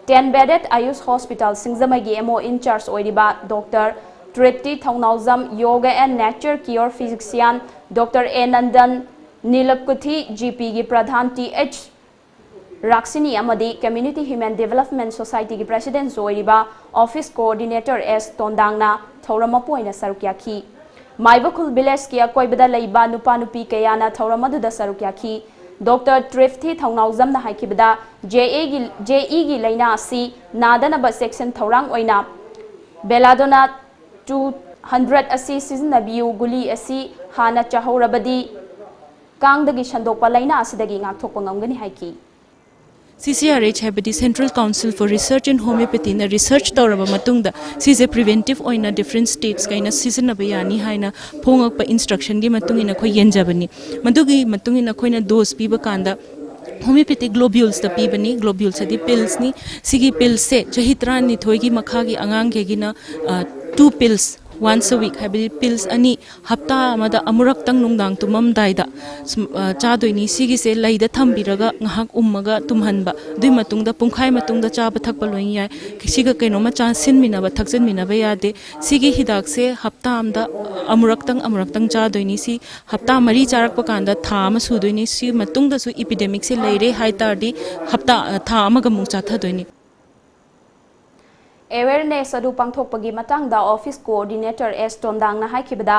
Ten Bedded Ayush Hospital ꯁꯤꯡꯖꯃꯩꯒꯤ M O in charge ꯑꯣꯏꯔꯤꯕ Doctor ꯇ꯭ꯔꯤꯞꯇꯤ Thounaojam, Yoga and Nature Cure Physician Doctor A Nandan, ꯅꯤꯂꯀꯨꯊꯤ G P ꯒꯤ ꯄ꯭ꯔꯙꯥꯟ T H ꯔꯥꯛꯁꯤꯅꯤ ꯑꯃꯗꯤ Community Human Development Society ꯒꯤ President ꯁꯨ ꯑꯣꯏꯔꯤꯕ Office Coordinator S ꯇꯣꯟꯗꯥꯡꯅ ꯊꯧꯔꯝ ꯃꯄꯨ ꯑꯣꯏꯅ ꯁꯔꯨꯛ ꯌꯥꯈꯤ꯫ ꯃꯥꯏꯕꯈꯨꯜ village ꯀꯤ ꯑꯀꯣꯏꯕꯗ ꯂꯩꯕ ꯅꯨꯄꯥ ꯅꯨꯄꯤ ꯀꯌꯥꯅ ꯊꯧꯔꯝ ꯑꯗꯨꯗ ꯁꯔꯨꯛ ꯌꯥꯈꯤ꯫ Doctor ꯇ꯭ꯔꯤꯞꯇꯤ ꯊꯧꯅꯥꯎꯖꯝꯅ ꯍꯥꯏꯈꯤꯕꯗ, J A ꯒꯤ, J E ꯒꯤ ꯂꯥꯏꯅꯥ ꯑꯁꯤ ꯅꯥꯗꯅꯕ ꯆꯦꯛꯁꯤꯟ ꯊꯧꯔꯥꯡ ꯑꯣꯏꯅ Belladonna two hundred ꯑꯁꯤ ꯁꯤꯖꯤꯟꯅꯕꯤꯌꯨ꯫ ꯒꯨꯂꯤ ꯑꯁꯤ ꯍꯥꯟꯅ ꯆꯥꯍꯧꯔꯕꯗꯤ ꯀꯥꯡꯗꯒꯤ ꯁꯟꯗꯣꯛꯄ ꯂꯥꯏꯅꯥ ꯑꯁꯤꯗꯒꯤ ꯉꯥꯛꯊꯣꯛꯄ ꯉꯝꯒꯅꯤ ꯍꯥꯏꯈꯤ꯫ C C R H ꯍꯥꯏꯕꯗꯤ Central Council for Research in Homeopathy ꯅ research ꯇꯧꯔꯕ ꯃꯇꯨꯡꯗ ꯁꯤꯁꯦ preventive ꯑꯣꯏꯅ different states ꯀꯩꯅ ꯁꯤꯖꯤꯟꯅꯕ ꯌꯥꯅꯤ ꯍꯥꯏꯅ ꯐꯣꯡꯉꯛꯄ instruction ꯒꯤ ꯃꯇꯨꯡ ꯏꯟꯅ ꯑꯩꯈꯣꯏ ꯌꯦꯟꯖꯕꯅꯤ꯫ ꯃꯗꯨꯒꯤ ꯃꯇꯨꯡ ꯏꯟꯅ ꯑꯩꯈꯣꯏꯅ dose ꯄꯤꯕ ꯀꯥꯟꯗ homeopathic globules ꯇ ꯄꯤꯕꯅꯤ꯫ Globules ꯍꯥꯏꯗꯤ pills ꯅꯤ꯫ ꯁꯤꯒꯤ pills ꯁꯦ ꯆꯍꯤ ꯇꯔꯥꯅꯤꯊꯣꯏꯒꯤ ꯃꯈꯥꯒꯤ ꯑꯉꯥꯡꯈꯩꯒꯤꯅ, ꯑ, two pills once a week, ꯍꯥꯏꯕꯗꯤ pills ꯑꯅꯤ ꯍꯞꯇꯥ ꯑꯃꯗ ꯑꯃꯨꯔꯛꯇꯪ ꯅꯨꯡꯗꯥꯡ ꯇꯨꯝꯃꯝꯗꯥꯏꯗ ꯁꯨꯝ, ꯑ, ꯆꯥꯗꯣꯏꯅꯤ꯫ ꯁꯤꯒꯤꯁꯦ ꯂꯩꯗ ꯊꯝꯕꯤꯔꯒ ꯉꯥꯏꯍꯥꯛ ꯎꯝꯃꯒ ꯇꯨꯝꯍꯟꯕ꯫ ꯑꯗꯨꯒꯤ ꯃꯇꯨꯡꯗ ꯄꯨꯡꯈꯥꯏ ꯃꯇꯨꯡꯗ ꯆꯥꯕ ꯊꯛꯄ ꯂꯣꯏ ꯌꯥꯏ꯫ ꯁꯤꯒ ꯀꯩꯅꯣꯝꯃ ꯆꯥꯁꯤꯟꯃꯤꯟꯅꯕ, ꯊꯛꯆꯤꯟꯃꯤꯟꯅꯕ ꯌꯥꯗꯦ꯫ ꯁꯤꯒꯤ ꯍꯤꯗꯥꯛꯁꯦ ꯍꯞꯇꯥ ꯑꯃꯗ ꯑꯃꯨꯔꯛꯇꯪ, ꯑꯃꯨꯔꯛꯇꯪ ꯆꯥꯗꯣꯏꯅꯤ꯫ ꯁꯤ ꯍꯞꯇꯥ ꯃꯔꯤ ꯆꯥꯔꯛꯄ ꯀꯥꯟꯗ ꯊꯥ ꯑꯃ ꯁꯨꯗꯣꯏꯅꯤ꯫ ꯁꯤ ꯃꯇꯨꯡꯗꯁꯨ epidemic ꯁꯦ ꯂꯩꯔꯦ ꯍꯥꯏ ꯇꯥꯔꯗꯤ ꯍꯞꯇꯥ, ꯊꯥ ꯑꯃꯒ ꯑꯃꯨꯛ ꯆꯥꯊꯗꯣꯏꯅꯤ꯫ Awareness ꯑꯗꯨ ꯄꯥꯡꯊꯣꯛꯄꯒꯤ ꯃꯇꯥꯡꯗ Office Coordinator S ꯇꯣꯟꯗꯥꯡꯅ ꯍꯥꯏꯈꯤꯕꯗ,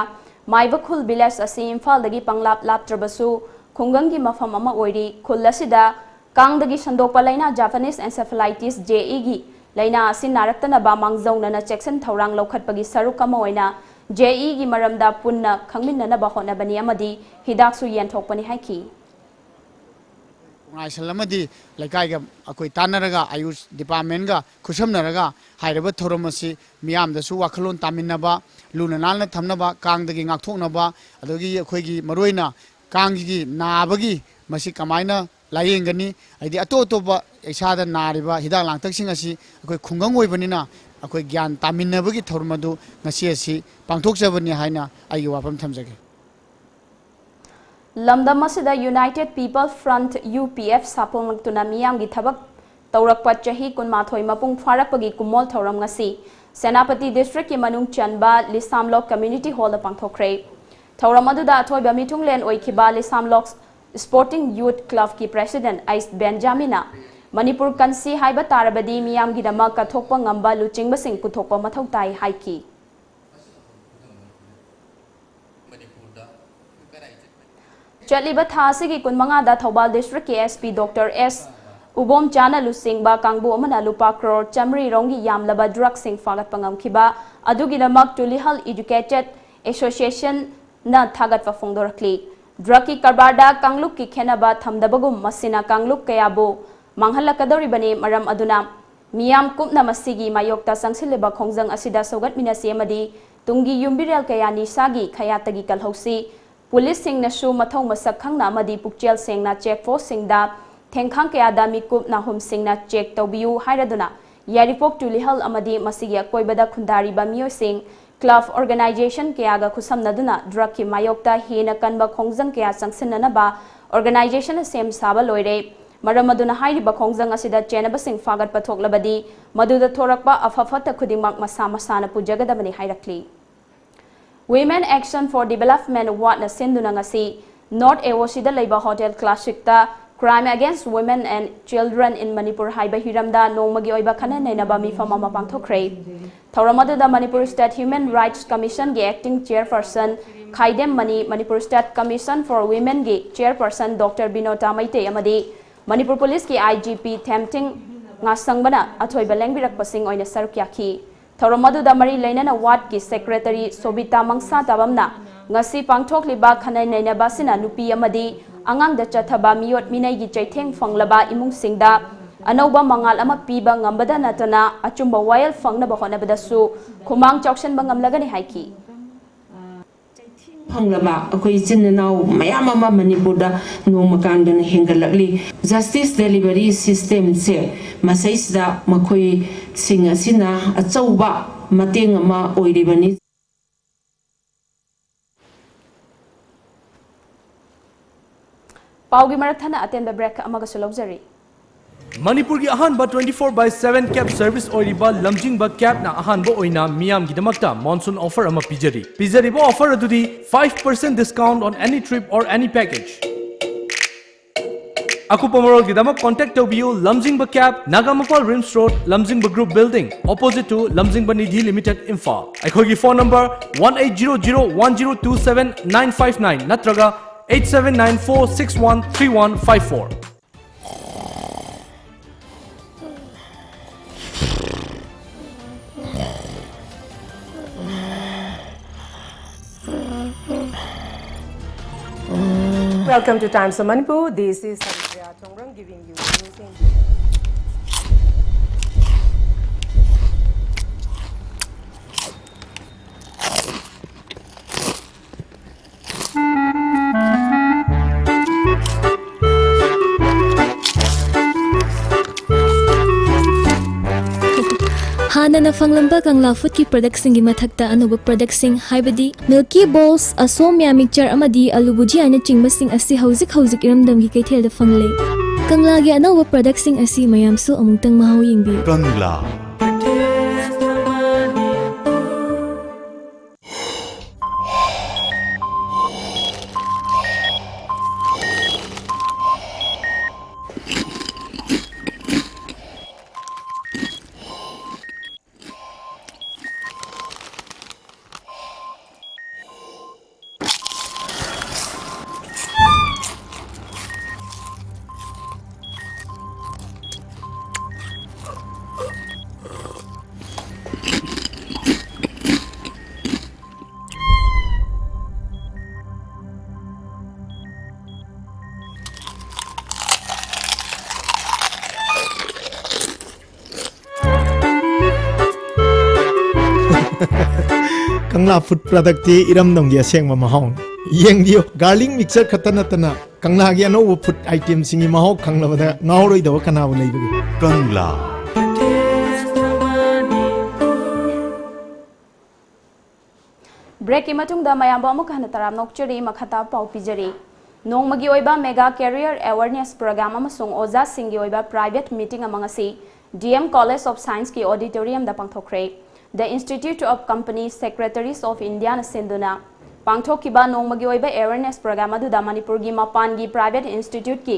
ꯃꯥꯏꯕꯈꯨꯜ village ꯑꯁꯤ ꯏꯝꯐꯥꯜꯗꯒꯤ ꯄꯪꯂꯥꯞ ꯂꯥꯞꯇ꯭ꯔꯕꯁꯨ ꯈꯨꯡꯒꯪꯒꯤ ꯃꯐꯝ ꯑꯃ ꯑꯣꯏꯔꯤ꯫ ꯈꯨꯜ ꯑꯁꯤꯗ ꯀꯥꯡꯗꯒꯤ ꯁꯟꯗꯣꯛꯄ ꯂꯥꯏꯅꯥ Japanese Encephalitis, J E ꯒꯤ ꯂꯥꯏꯅꯥ ꯑꯁꯤ ꯅꯥꯔꯛꯇꯅꯕ ꯃꯥꯡꯖꯧꯅꯅ ꯆꯦꯛꯁꯤꯟ ꯊꯧꯔꯥꯡ ꯂꯧꯈꯠꯄꯒꯤ ꯁꯔꯨꯛ ꯑꯃ ꯑꯣꯏꯅ J E ꯒꯤ ꯃꯔꯝꯗ ꯄꯨꯟꯅ ꯈꯪꯃꯤꯟꯅꯅꯕ ꯍꯣꯠꯅꯕꯅꯤ ꯑꯃꯗꯤ ꯍꯤꯗꯥꯛꯁꯨ ꯌꯦꯟꯊꯣꯛꯄꯅꯤ ꯍꯥꯏꯈꯤ꯫ ꯈꯣꯡꯅꯥꯏꯁꯜ ꯑꯃꯗꯤ ꯂꯩꯀꯥꯏꯒ ꯑꯩꯈꯣꯏ ꯇꯥꯟꯅꯔꯒ, Ayush department ꯀ ꯈꯨꯠꯁꯝꯅꯔꯒ ꯍꯥꯏꯔꯤꯕ ꯊꯧꯔꯝ ꯑꯁꯤ ꯃꯤꯌꯥꯝꯗꯁꯨ ꯋꯥꯈꯜꯂꯣꯟ ꯇꯥꯃꯤꯟꯅꯕ, ꯂꯨꯅ ꯅꯥꯟꯅ ꯊꯝꯅꯕ, ꯀꯥꯡꯗꯒꯤ ꯉꯥꯛꯊꯣꯛꯅꯕ, ꯑꯗꯒꯤ ꯑꯩꯈꯣꯏꯒꯤ ꯃꯔꯨꯑꯣꯏꯅ ꯀꯥꯡꯒꯤ ꯅꯥꯕꯒꯤ ꯃꯁꯤ ꯀꯃꯥꯏꯅ ꯂꯥꯌꯦꯡꯒꯅꯤ꯫ ꯍꯥꯏꯗꯤ ꯑꯇꯣꯞ ꯑꯇꯣꯞꯄ ꯏꯁꯥꯗ ꯅꯥꯔꯤꯕ ꯍꯤꯗꯥꯛ ꯂꯥꯡꯊꯛꯁꯤꯡ ꯑꯁꯤ ꯑꯩꯈꯣꯏ ꯈꯨꯡꯒꯪ ꯑꯣꯏꯕꯅꯤꯅ ꯑꯩꯈꯣꯏ ꯒ꯭ꯌꯥꯟ ꯇꯥꯃꯤꯟꯅꯕꯒꯤ ꯊꯧꯔꯝ ꯑꯗꯨ ꯉꯁꯤ ꯑꯁꯤ ꯄꯥꯡꯊꯣꯛꯆꯕꯅꯤ ꯍꯥꯏꯅ ꯑꯩꯒꯤ ꯋꯥꯐꯝ ꯊꯝꯖꯒꯦ꯫ ꯂꯝꯗꯝ ꯑꯁꯤꯗ United People Front, U P F, ꯁꯥꯐꯣꯡꯂꯛꯇꯨꯅ ꯃꯤꯌꯥꯝꯒꯤ ꯊꯕꯛ ꯇꯧꯔꯛꯄ ꯆꯍꯤ ꯀꯨꯟꯃꯥꯊꯣꯏ ꯃꯄꯨꯡ ꯐꯥꯔꯛꯄꯒꯤ ꯀꯨꯝꯑꯣꯜ ꯊꯧꯔꯝ ꯉꯁꯤ ꯁꯦꯅꯥꯄꯇꯤ district ꯀꯤ ꯃꯅꯨꯡ ꯆꯟꯕ ꯂꯤꯁꯥꯝꯂꯣꯛ community hall ꯗ ꯄꯥꯡꯊꯣꯛꯈ꯭ꯔꯦ꯫ ꯊꯧꯔꯝ ꯑꯗꯨꯗ ꯑꯊꯣꯏꯕ ꯃꯤꯊꯨꯡꯂꯦꯟ ꯑꯣꯏꯈꯤꯕ ꯂꯤꯁꯥꯝꯂꯣꯛ Sporting Youth Club ꯀꯤ president ꯑꯩꯁ ꯕꯦꯟꯖꯥꯃꯤꯟꯅ ꯃꯅꯤꯄꯨꯔ ꯀꯟꯁꯤ ꯍꯥꯏꯕ ꯇꯥꯔꯕꯗꯤ ꯃꯤꯌꯥꯝꯒꯤꯗꯃꯛ ꯀꯠꯊꯣꯛꯄ ꯉꯝꯕ ꯂꯨꯆꯤꯡꯕꯁꯤꯡ ꯄꯨꯊꯣꯛꯄ ꯃꯊꯧ ꯇꯥꯏ ꯍꯥꯏꯈꯤ꯫ ꯆꯠꯂꯤꯕ ꯊꯥ ꯑꯁꯤꯒꯤ ꯀꯨꯟꯃꯉꯥꯗ ꯊꯧꯕꯥꯜ district ꯀꯤ S P Doctor S ꯎꯕꯣꯝꯆꯥꯅ ꯂꯨꯆꯤꯡꯕ ꯀꯥꯡꯕꯨ ꯑꯃꯅ ꯂꯨꯄꯥ ꯀ꯭ꯔꯣꯔ ꯆꯥꯃꯔꯤ ꯔꯣꯝꯒꯤ ꯌꯥꯝꯂꯕ drug ꯁꯤꯡ ꯐꯥꯒꯠꯄ ꯉꯝꯈꯤꯕ ꯑꯗꯨꯒꯤꯗꯃꯛ Tulihan Educated Association ꯅ ꯊꯥꯒꯠꯄ ꯐꯣꯡꯗꯣꯔꯛꯂꯤ꯫ Drug ꯀꯤ ꯀꯔꯕꯥꯔꯗ ꯀꯥꯡꯂꯨꯞꯀꯤ ꯈꯦꯟꯅꯕ ꯊꯝꯗꯕꯒꯨꯝ ꯃꯁꯤꯅ ꯀꯥꯡꯂꯨꯞ ꯀꯌꯥꯕꯨ ꯃꯥꯡꯍꯜꯂꯛꯀꯗꯧꯔꯤꯕꯅꯤ꯫ ꯃꯔꯝ ꯑꯗꯨꯅ ꯃꯤꯌꯥꯝ ꯀꯨꯞꯅ ꯃꯁꯤꯒꯤ ꯃꯥꯌꯣꯛꯇ ꯆꯪꯁꯤꯜꯂꯤꯕ ꯈꯣꯡꯖꯪ ꯑꯁꯤꯗ ꯁꯧꯒꯠꯃꯤꯟꯅꯁꯤ ꯑꯃꯗꯤ ꯇꯨꯡꯒꯤ ꯌꯨꯝꯕꯤꯔꯦꯜ ꯀꯌꯥ ꯅꯤꯁꯥꯒꯤ ꯈꯌꯥꯠꯇꯒꯤ ꯀꯜꯍꯧꯁꯤ꯫ ꯄꯨꯂꯤꯁꯁꯤꯡꯅꯁꯨ ꯃꯊꯧ ꯃꯁꯛ ꯈꯪꯅ ꯑꯃꯗꯤ ꯄꯨꯛꯆꯦꯜ ꯁꯦꯡꯅ check post ꯁꯤꯡꯗ ꯊꯦꯡꯈꯥꯡ ꯀꯌꯥꯗ ꯃꯤꯀꯨꯞ ꯅꯥꯍꯨꯝꯁꯤꯡꯅ check ꯇꯧꯕꯤꯌꯨ ꯍꯥꯏꯔꯗꯨꯅ ꯌꯥꯏꯔꯤꯄꯣꯛ Tulihan ꯑꯃꯗꯤ ꯃꯁꯤꯒꯤ ꯑꯀꯣꯏꯕꯗ ꯈꯨꯟꯗꯥꯔꯤꯕ ꯃꯤꯑꯣꯏꯁꯤꯡ club organization ꯀꯌꯥꯒ ꯈꯨꯠꯁꯝꯅꯗꯨꯅ drug ꯀꯤ ꯃꯥꯌꯣꯛꯇ ꯍꯦꯟꯅ ꯀꯟꯕ ꯈꯣꯡꯖꯪ ꯀꯌꯥ ꯆꯪꯁꯤꯟꯅꯅꯕ organization ꯅ ꯁꯦꯝ ꯁꯥꯕ ꯂꯣꯏꯔꯦ꯫ ꯃꯔꯝ ꯑꯗꯨꯅ ꯍꯥꯏꯔꯤꯕ ꯈꯣꯡꯖꯪ ꯑꯁꯤꯗ ꯆꯦꯟꯅꯕꯁꯤꯡ ꯐꯥꯒꯠꯄ ꯊꯣꯛꯂꯕꯗꯤ ꯃꯗꯨꯗ ꯊꯣꯔꯛꯄ ꯑꯐ ꯐꯠꯇ ꯈꯨꯗꯤꯡꯃꯛ ꯃꯁꯥ ꯃꯁꯥꯅ ꯄꯨꯖꯒꯗꯕꯅꯤ ꯍꯥꯏꯔꯛꯂꯤ꯫ Women Action for Development, WAD ꯅ ꯁꯤꯟꯗꯨꯅ ꯉꯁꯤ North A O C ꯗ ꯂꯩꯕ Hotel Classic ꯇ Crime Against Women and Children in Manipur ꯍꯥꯏꯕ ꯍꯤꯔꯝꯗ ꯅꯣꯡꯃꯒꯤ ꯑꯣꯏꯕ ꯈꯟꯅ ꯅꯩꯅꯕ ꯃꯤꯐꯝ ꯑꯃ ꯄꯥꯡꯊꯣꯛꯈ꯭ꯔꯦ꯫ ꯊꯧꯔꯝ ꯑꯗꯨꯗ Manipur State Human Rights Commission ꯒꯤ acting chairperson Khaidem Mani, Manipur State Commission for Women ꯒꯤ chairperson Doctor ꯕꯤꯅꯣꯇꯥ ꯃꯩꯇꯩ ꯑꯃꯗꯤ ꯃꯅꯤꯄꯨꯔ ꯄꯨꯂꯤꯁꯀꯤ I G P ꯊꯦꯝꯊꯤꯡ ꯉꯥꯁꯪꯕꯅ ꯑꯊꯣꯏꯕ ꯂꯦꯡꯕꯤꯔꯛꯄꯁꯤꯡ ꯑꯣꯏꯅ ꯁꯔꯨꯛ ꯌꯥꯈꯤ꯫ ꯊꯧꯔꯝ ꯑꯗꯨꯗ ꯃꯔꯤ ꯂꯩꯅꯅ WAD ꯀꯤ secretary ꯁꯣꯕꯤꯇꯥ ꯃꯪꯁꯥꯇꯥꯕꯝꯅ ꯉꯁꯤ ꯄꯥꯡꯊꯣꯛꯂꯤꯕ ꯈꯟꯅ ꯅꯩꯅꯕ ꯑꯁꯤꯅ ꯅꯨꯄꯤ ꯑꯃꯗꯤ ꯑꯉꯥꯡꯗ ꯆꯠꯊꯕ ꯃꯤꯑꯣꯠ ꯃꯤꯅꯩꯒꯤ ꯆꯩꯊꯦꯡ ꯐꯪꯂꯕ ꯏꯃꯨꯡꯁꯤꯡꯗ ꯑꯅꯧꯕ ꯃꯉꯥꯜ ꯑꯃ ꯄꯤꯕ ꯉꯝꯕꯗ ꯅꯠꯇꯅ ꯑꯆꯨꯝꯕ ꯋꯥꯌꯦꯜ ꯐꯪꯅꯕ ꯍꯣꯠꯅꯕꯗꯁꯨ ꯈꯨꯃꯥꯡ ꯆꯥꯎꯁꯤꯟꯕ ꯉꯝꯂꯒꯅꯤ ꯍꯥꯏꯈꯤ꯫ ꯐꯪꯂꯕ ꯑꯩꯈꯣꯏ ꯏꯆꯤꯟ ꯏꯅꯥꯎ ꯃꯌꯥꯝ ꯑꯃ ꯃꯅꯤꯄꯨꯔꯗ ꯅꯣꯡꯃ ꯀꯥꯡꯗꯅ ꯍꯦꯟꯒꯠꯂꯛꯂꯤ꯫ Justice delivery system ꯁꯦ ꯃꯁꯤꯗꯩꯁꯤꯗ ꯃꯈꯣꯏꯁꯤꯡ ꯑꯁꯤꯅ ꯑꯆꯧꯕ ꯃꯇꯦꯡ ꯑꯃ ꯑꯣꯏꯔꯤꯕꯅꯤ꯫ ꯄꯥꯎꯒꯤ ꯃꯔꯛ ꯊꯠꯅ ꯑꯇꯦꯟꯕ break ꯑꯃꯒꯁꯨ ꯂꯧꯖꯔꯤ꯫ ꯃꯅꯤꯄꯨꯔꯒꯤ ꯑꯍꯥꯟꯕ twenty four by seven cab service ꯑꯣꯏꯔꯤꯕ ꯂꯝꯖꯤꯡꯕ cabꯅ ꯑꯍꯥꯟꯕ ꯑꯣꯏꯅ ꯃꯤꯌꯥꯝꯒꯤꯗꯃꯛꯇ monsoon offer ꯑꯃ ꯄꯤꯖꯔꯤ꯫ ꯄꯤꯖꯔꯤꯕ offer ꯑꯗꯨꯗꯤ five percent discount on any trip or any package꯫ ꯑꯀꯨꯞꯄ ꯃꯔꯣꯜꯒꯤꯗꯃꯛ contact ꯇꯧꯕꯤꯌꯨ ꯂꯝꯖꯤꯡꯕ cab, ꯅꯥꯒꯥꯃꯄꯥꯜ RIMS road, ꯂꯝꯖꯤꯡꯕ group building, opposite to ꯂꯝꯖꯤꯡꯕ ꯅꯤꯙꯤ Limited, ꯏꯝꯐꯥꯜ꯫ ꯑꯩꯈꯣꯏꯒꯤ phone number one eight zero zero one zero two seven nine five nine ꯅꯠꯇ꯭ꯔꯒ eight seven nine four six one three one five four꯫ Welcome to Times of Manipur. This is Haripriya Thongrang giving you news in ꯍꯥꯟꯅꯅ ꯐꯪꯂꯝꯕ ꯀꯪꯂꯥ ꯐꯨꯗꯀꯤ ꯄ꯭ꯔꯗꯛꯁꯤꯡꯒꯤ ꯃꯊꯛꯇ ꯑꯅꯧꯕ ꯄ꯭ꯔꯗꯛꯁꯤꯡ, ꯍꯥꯏꯕꯗꯤ ꯃꯤꯜꯀꯤ ꯕꯣꯜꯁ, ꯑꯁꯣꯝꯌꯥ mixer ꯑꯃꯗꯤ ꯑꯂꯨ ꯚꯨꯖꯤꯌꯥꯅꯆꯤꯡꯕꯁꯤꯡ ꯑꯁꯤ ꯍꯧꯖꯤꯛ ꯍꯧꯖꯤꯛ ꯏꯔꯝꯗꯝꯒꯤ ꯀꯩꯊꯦꯜꯗ ꯐꯪꯂꯦ꯫ ꯀꯪꯂꯥꯒꯤ ꯑꯅꯧꯕ ꯄ꯭ꯔꯗꯛꯁꯤꯡ ꯑꯁꯤ ꯃꯌꯥꯝꯁꯨ ꯑꯃꯨꯛꯇꯪ ꯃꯍꯥꯎ ꯌꯦꯡꯕꯤꯌꯨ꯫ ꯀꯪꯂꯥ꯫ ꯀꯪꯂꯥ ꯐꯨꯗ ꯄ꯭ꯔꯗꯛꯇꯤ ꯏꯔꯝꯗꯝꯒꯤ ꯑꯁꯦꯡꯕ ꯃꯍꯥꯎꯅꯤ꯫ ꯌꯦꯡꯕꯤꯌꯨ, ꯒꯥꯔꯂꯤꯛ ꯃꯤꯛꯆꯔ ꯈꯛꯇ ꯅꯠꯇꯅ ꯀꯪꯂꯥꯒꯤ ꯑꯅꯧꯕ ꯐꯨꯗ ꯑꯥꯏꯇꯦꯝꯁꯤꯡꯒꯤ ꯃꯍꯥꯎ ꯈꯪꯂꯕꯗ ꯉꯥꯎꯔꯣꯏꯗꯕ ꯀꯅꯥꯕꯨ ꯂꯩꯕꯒꯦ? ꯀꯪꯂꯥ꯫ ꯕ꯭ꯔꯦꯛꯀꯤ ꯃꯇꯨꯡꯗ ꯃꯌꯥꯝꯕꯨ ꯑꯃꯨꯛ ꯍꯟꯅ ꯇꯔꯥꯝꯅ ꯑꯣꯛꯆꯔꯤ꯫ ꯃꯈꯥ ꯇꯥꯕ ꯄꯥꯎ ꯄꯤꯖꯔꯤ꯫ ꯅꯣꯡꯃꯒꯤ ꯑꯣꯏꯕ ꯃꯦꯒꯥ ꯀꯦꯔꯤꯌꯔ ꯑꯦꯋꯥꯔꯅꯦꯁ ꯄ꯭ꯔꯣꯒ꯭ꯔꯥꯝ ꯑꯃꯁꯨꯡ ꯑꯣꯖꯥꯁꯤꯡꯒꯤ ꯑꯣꯏꯕ ꯄ꯭ꯔꯥꯏꯚꯦꯠ ꯃꯤꯇꯤꯡ ꯑꯃ ꯉꯁꯤ ꯗꯤ ꯑꯦꯝ ꯀꯣꯂꯦꯖ ꯑꯣꯐ ꯁꯥꯏꯟꯁꯀꯤ ꯑꯣꯗꯤꯇꯣꯔꯤꯌꯝꯗ ꯄꯥꯡꯊꯣꯛꯈ꯭ꯔꯦ꯫ The Institute of Company Secretaries of Indiaꯅ ꯁꯤꯟꯗꯨꯅ ꯄꯥꯡꯊꯣꯛꯈꯤꯕ ꯅꯣꯡꯃꯒꯤ ꯑꯣꯏꯕ ꯑꯦꯋꯥꯔꯅꯦꯁ ꯄ꯭ꯔꯣꯒ꯭ꯔꯥꯝ ꯑꯗꯨꯗ ꯃꯅꯤꯄꯨꯔꯒꯤ ꯃꯄꯥꯟꯒꯤ ꯄ꯭ꯔꯥꯏꯚꯦꯠ ꯏꯟꯁꯇꯤꯇ꯭ꯌꯨꯠꯀꯤ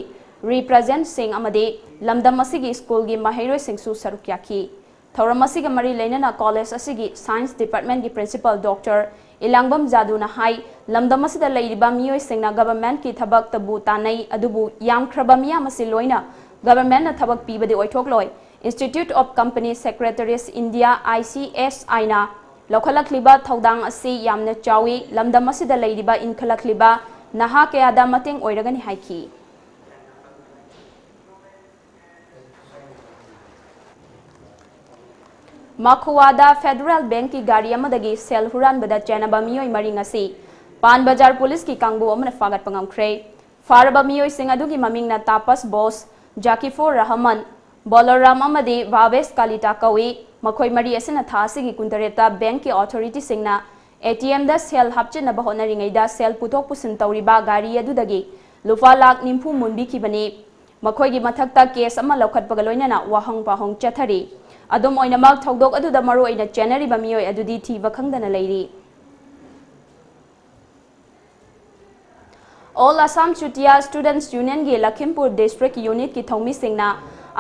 ꯔꯤꯄ꯭ꯔꯖꯦꯟꯠꯁꯤꯡ ꯑꯃꯗꯤ ꯂꯝꯗꯝ ꯑꯁꯤꯒꯤ ꯁ꯭ꯀꯨꯜꯒꯤ ꯃꯍꯩꯔꯣꯏꯁꯤꯡꯁꯨ ꯁꯔꯨꯛ ꯌꯥꯈꯤ꯫ ꯊꯧꯔꯝ ꯑꯁꯤꯒ ꯃꯔꯤ ꯂꯩꯅꯅ ꯀꯣꯂꯦꯖ ꯑꯁꯤꯒꯤ ꯁꯥꯏꯟꯁ ꯗꯤꯄꯥꯔꯠꯃꯦꯟꯒꯤ ꯄ꯭ꯔꯤꯟꯁꯤꯄꯥꯜ ꯗꯣꯛꯇꯔ ꯏꯂꯥꯡꯕꯝ ꯖꯥꯗꯨꯅ ꯍꯥꯏ, ꯂꯝꯗꯝ ꯑꯁꯤꯗ ꯂꯩꯔꯤꯕ ꯃꯤꯑꯣꯏꯁꯤꯡꯅ ꯒꯚꯔꯟꯃꯦꯟꯠꯀꯤ ꯊꯕꯛꯇꯕꯨ ꯇꯥꯟꯅꯩ, ꯑꯗꯨꯕꯨ ꯌꯥꯝꯈ꯭ꯔꯕ ꯃꯤꯌꯥꯝ ꯑꯁꯤ ꯂꯣꯏꯅ ꯒꯚꯔꯟꯃꯦꯟꯠꯅ ꯊꯕꯛ ꯄꯤꯕꯗꯤ ꯑꯣꯏꯊꯣꯛꯂꯣꯏ꯫ Institute of Company Secretaries India, ICSIꯅ ꯂꯧꯈꯠꯂꯛꯂꯤꯕ ꯊꯧꯗꯥꯡ ꯑꯁꯤ ꯌꯥꯝꯅ ꯆꯥꯎꯏ, ꯂꯝꯗꯝ ꯑꯁꯤꯗ ꯂꯩꯔꯤꯕ ꯏꯟꯈꯠꯂꯛꯂꯤꯕ ꯅꯍꯥ ꯀꯌꯥꯗ ꯃꯇꯦꯡ ꯑꯣꯏꯔꯒꯅꯤ ꯍꯥꯏꯈꯤ꯫ ꯃꯈꯨꯋꯥꯗ ꯐꯦꯗꯔꯦꯜ ꯕꯦꯡꯛꯀꯤ ꯒꯥꯔꯤ ꯑꯃꯗꯒꯤ ꯁꯦꯜ ꯍꯨꯔꯥꯟꯕꯗ ꯆꯦꯟꯅꯕ ꯃꯤꯑꯣꯏ ꯃꯔꯤ ꯉꯁꯤ ꯄꯥꯟ ꯕꯖꯥꯔ ꯄꯨꯂꯤꯁꯀꯤ ꯀꯥꯡꯕꯨ ꯑꯃꯅ ꯐꯥꯒꯠꯄ ꯉꯝꯈ꯭ꯔꯦ꯫ ꯐꯥꯔꯕ ꯃꯤꯑꯣꯏꯁꯤꯡ ꯑꯗꯨꯒꯤ ꯃꯃꯤꯡꯅ ꯇꯥꯄꯁ ꯕꯣꯁ, ꯖꯥꯀꯤꯐꯨꯔ ꯔꯍꯃꯟ, ꯕꯣꯂꯣꯔꯥꯝ ꯑꯃꯗꯤ ꯚꯥꯕꯦꯁ ꯀꯥꯂꯤꯇꯥ ꯀꯧꯏ꯫ ꯃꯈꯣꯏ ꯃꯔꯤ ꯑꯁꯤꯅ ꯊꯥ ꯑꯁꯤꯒꯤ ꯀꯨꯟꯇꯔꯦꯠꯇ ꯕꯦꯡꯛꯀꯤ ꯑꯣꯊꯣꯔꯤꯇꯤꯁꯤꯡꯅ ATMꯗ ꯁꯦꯜ ꯍꯥꯞꯆꯤꯟꯅꯕ ꯍꯣꯠꯅꯔꯤꯉꯩꯗ ꯁꯦꯜ ꯄꯨꯊꯣꯛ ꯄꯨꯁꯤꯟ ꯇꯧꯔꯤꯕ ꯒꯥꯔꯤ ꯑꯗꯨꯗꯒꯤ ꯂꯨꯄꯥ ꯂꯥꯈ ꯅꯤꯐꯨ ꯃꯨꯟꯕꯤꯈꯤꯕꯅꯤ꯫ ꯃꯈꯣꯏꯒꯤ ꯃꯊꯛꯇ ꯀꯦꯁ ꯑꯃ ꯂꯧꯈꯠꯄꯒ ꯂꯣꯏꯅꯅ ꯋꯥꯍꯪ ꯄꯥꯎꯍꯪ ꯆꯠꯊꯔꯤ꯫ ꯑꯗꯨꯝ ꯑꯣꯏꯅꯃꯛ, ꯊꯧꯗꯣꯛ ꯑꯗꯨꯗ ꯃꯔꯨ ꯑꯣꯏꯅ ꯆꯦꯟꯅꯔꯤꯕ ꯃꯤꯑꯣꯏ ꯑꯗꯨꯗꯤ ꯊꯤꯕ ꯈꯪꯗꯅ ꯂꯩꯔꯤ꯫ All Assam Chutia Students Unionꯒꯤ ꯂꯈꯤꯝꯄꯨꯔ ꯗꯤꯁꯇ꯭ꯔꯤꯛ ꯌꯨꯅꯤꯠꯀꯤ ꯊꯧꯃꯤꯁꯤꯡꯅ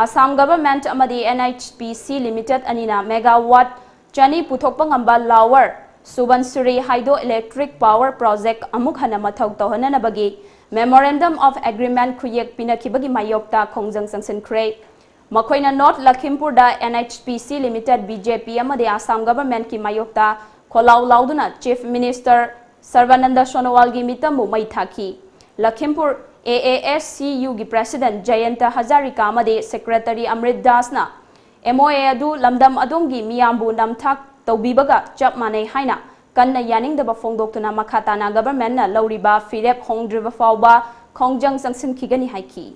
ꯑꯁꯥꯝ ꯒꯚꯔꯟꯃꯦꯟꯠ ꯑꯃꯗꯤ NHPC ꯂꯤꯃꯤꯇꯦꯗ ꯑꯅꯤꯅ ꯃꯦꯒꯥꯋꯥꯠ ꯆꯅꯤ ꯄꯨꯊꯣꯛꯄ ꯉꯝꯕ ꯂꯥꯋꯔ ꯁꯨꯕꯟꯁꯤꯔꯤ ꯍꯥꯏꯗ꯭ꯔꯣ ꯏꯂꯦꯛꯇ꯭ꯔꯤꯛ ꯄꯥꯋꯔ ꯄ꯭ꯔꯣꯖꯦꯛ ꯑꯃꯨꯛ ꯍꯟꯅ ꯃꯊꯧ ꯇꯧꯍꯟꯅꯅꯕꯒꯤ Memorandum of Agreement ꯈꯨꯌꯦꯛ ꯄꯤꯅꯈꯤꯕꯒꯤ ꯃꯥꯌꯣꯛꯇ ꯈꯣꯡꯖꯪ ꯆꯪꯁꯤꯟꯈ꯭ꯔꯦ꯫ ꯃꯈꯣꯏꯅ ꯅꯣꯔꯠ ꯂꯈꯤꯝꯄꯨꯔꯗ NHPC ꯂꯤꯃꯤꯇꯦꯗ, BJP ꯑꯃꯗꯤ ꯑꯁꯥꯝ ꯒꯚꯔꯟꯃꯦꯟꯠꯀꯤ ꯃꯥꯌꯣꯛꯇ ꯈꯣꯜꯂꯥꯎ ꯂꯥꯎꯗꯨꯅ ꯆꯤꯐ ꯃꯤꯅꯤꯁꯇꯔ ꯁꯔꯕꯥꯅꯟꯗ ꯁꯣꯅꯣꯋꯥꯜꯒꯤ ꯃꯤꯇꯝꯕꯨ ꯃꯩ ꯊꯥꯈꯤ꯫ ꯂꯈꯤꯝꯄꯨꯔ AASCUꯒꯤ ꯄ꯭ꯔꯦꯁꯤꯗꯦꯟꯠ ꯖꯌꯟꯇ ꯍꯖꯥꯔꯤꯀꯥ ꯑꯃꯗꯤ ꯁꯦꯀ꯭ꯔꯦꯇꯔꯤ ꯑꯃ꯭ꯔꯤꯠ ꯗꯥꯁꯅ MOA ꯑꯗꯨ ꯂꯝꯗꯝ ꯑꯗꯣꯝꯒꯤ ꯃꯤꯌꯥꯝꯕꯨ ꯅꯝꯊꯥꯛ ꯇꯧꯕꯤꯕꯒ ꯆꯞ ꯃꯥꯟꯅꯩ ꯍꯥꯏꯅ ꯀꯟꯅ ꯌꯥꯅꯤꯡꯗꯕ ꯐꯣꯡꯗꯣꯛꯇꯨꯅ ꯃꯈꯥ ꯇꯥꯅ governmentꯅ ꯂꯧꯔꯤꯕ ꯐꯤꯔꯦꯞ ꯍꯣꯡꯗ꯭ꯔꯤꯕ ꯐꯥꯎꯕ ꯈꯣꯡꯖꯪ ꯆꯪꯁꯤꯟꯈꯤꯒꯅꯤ ꯍꯥꯏꯈꯤ꯫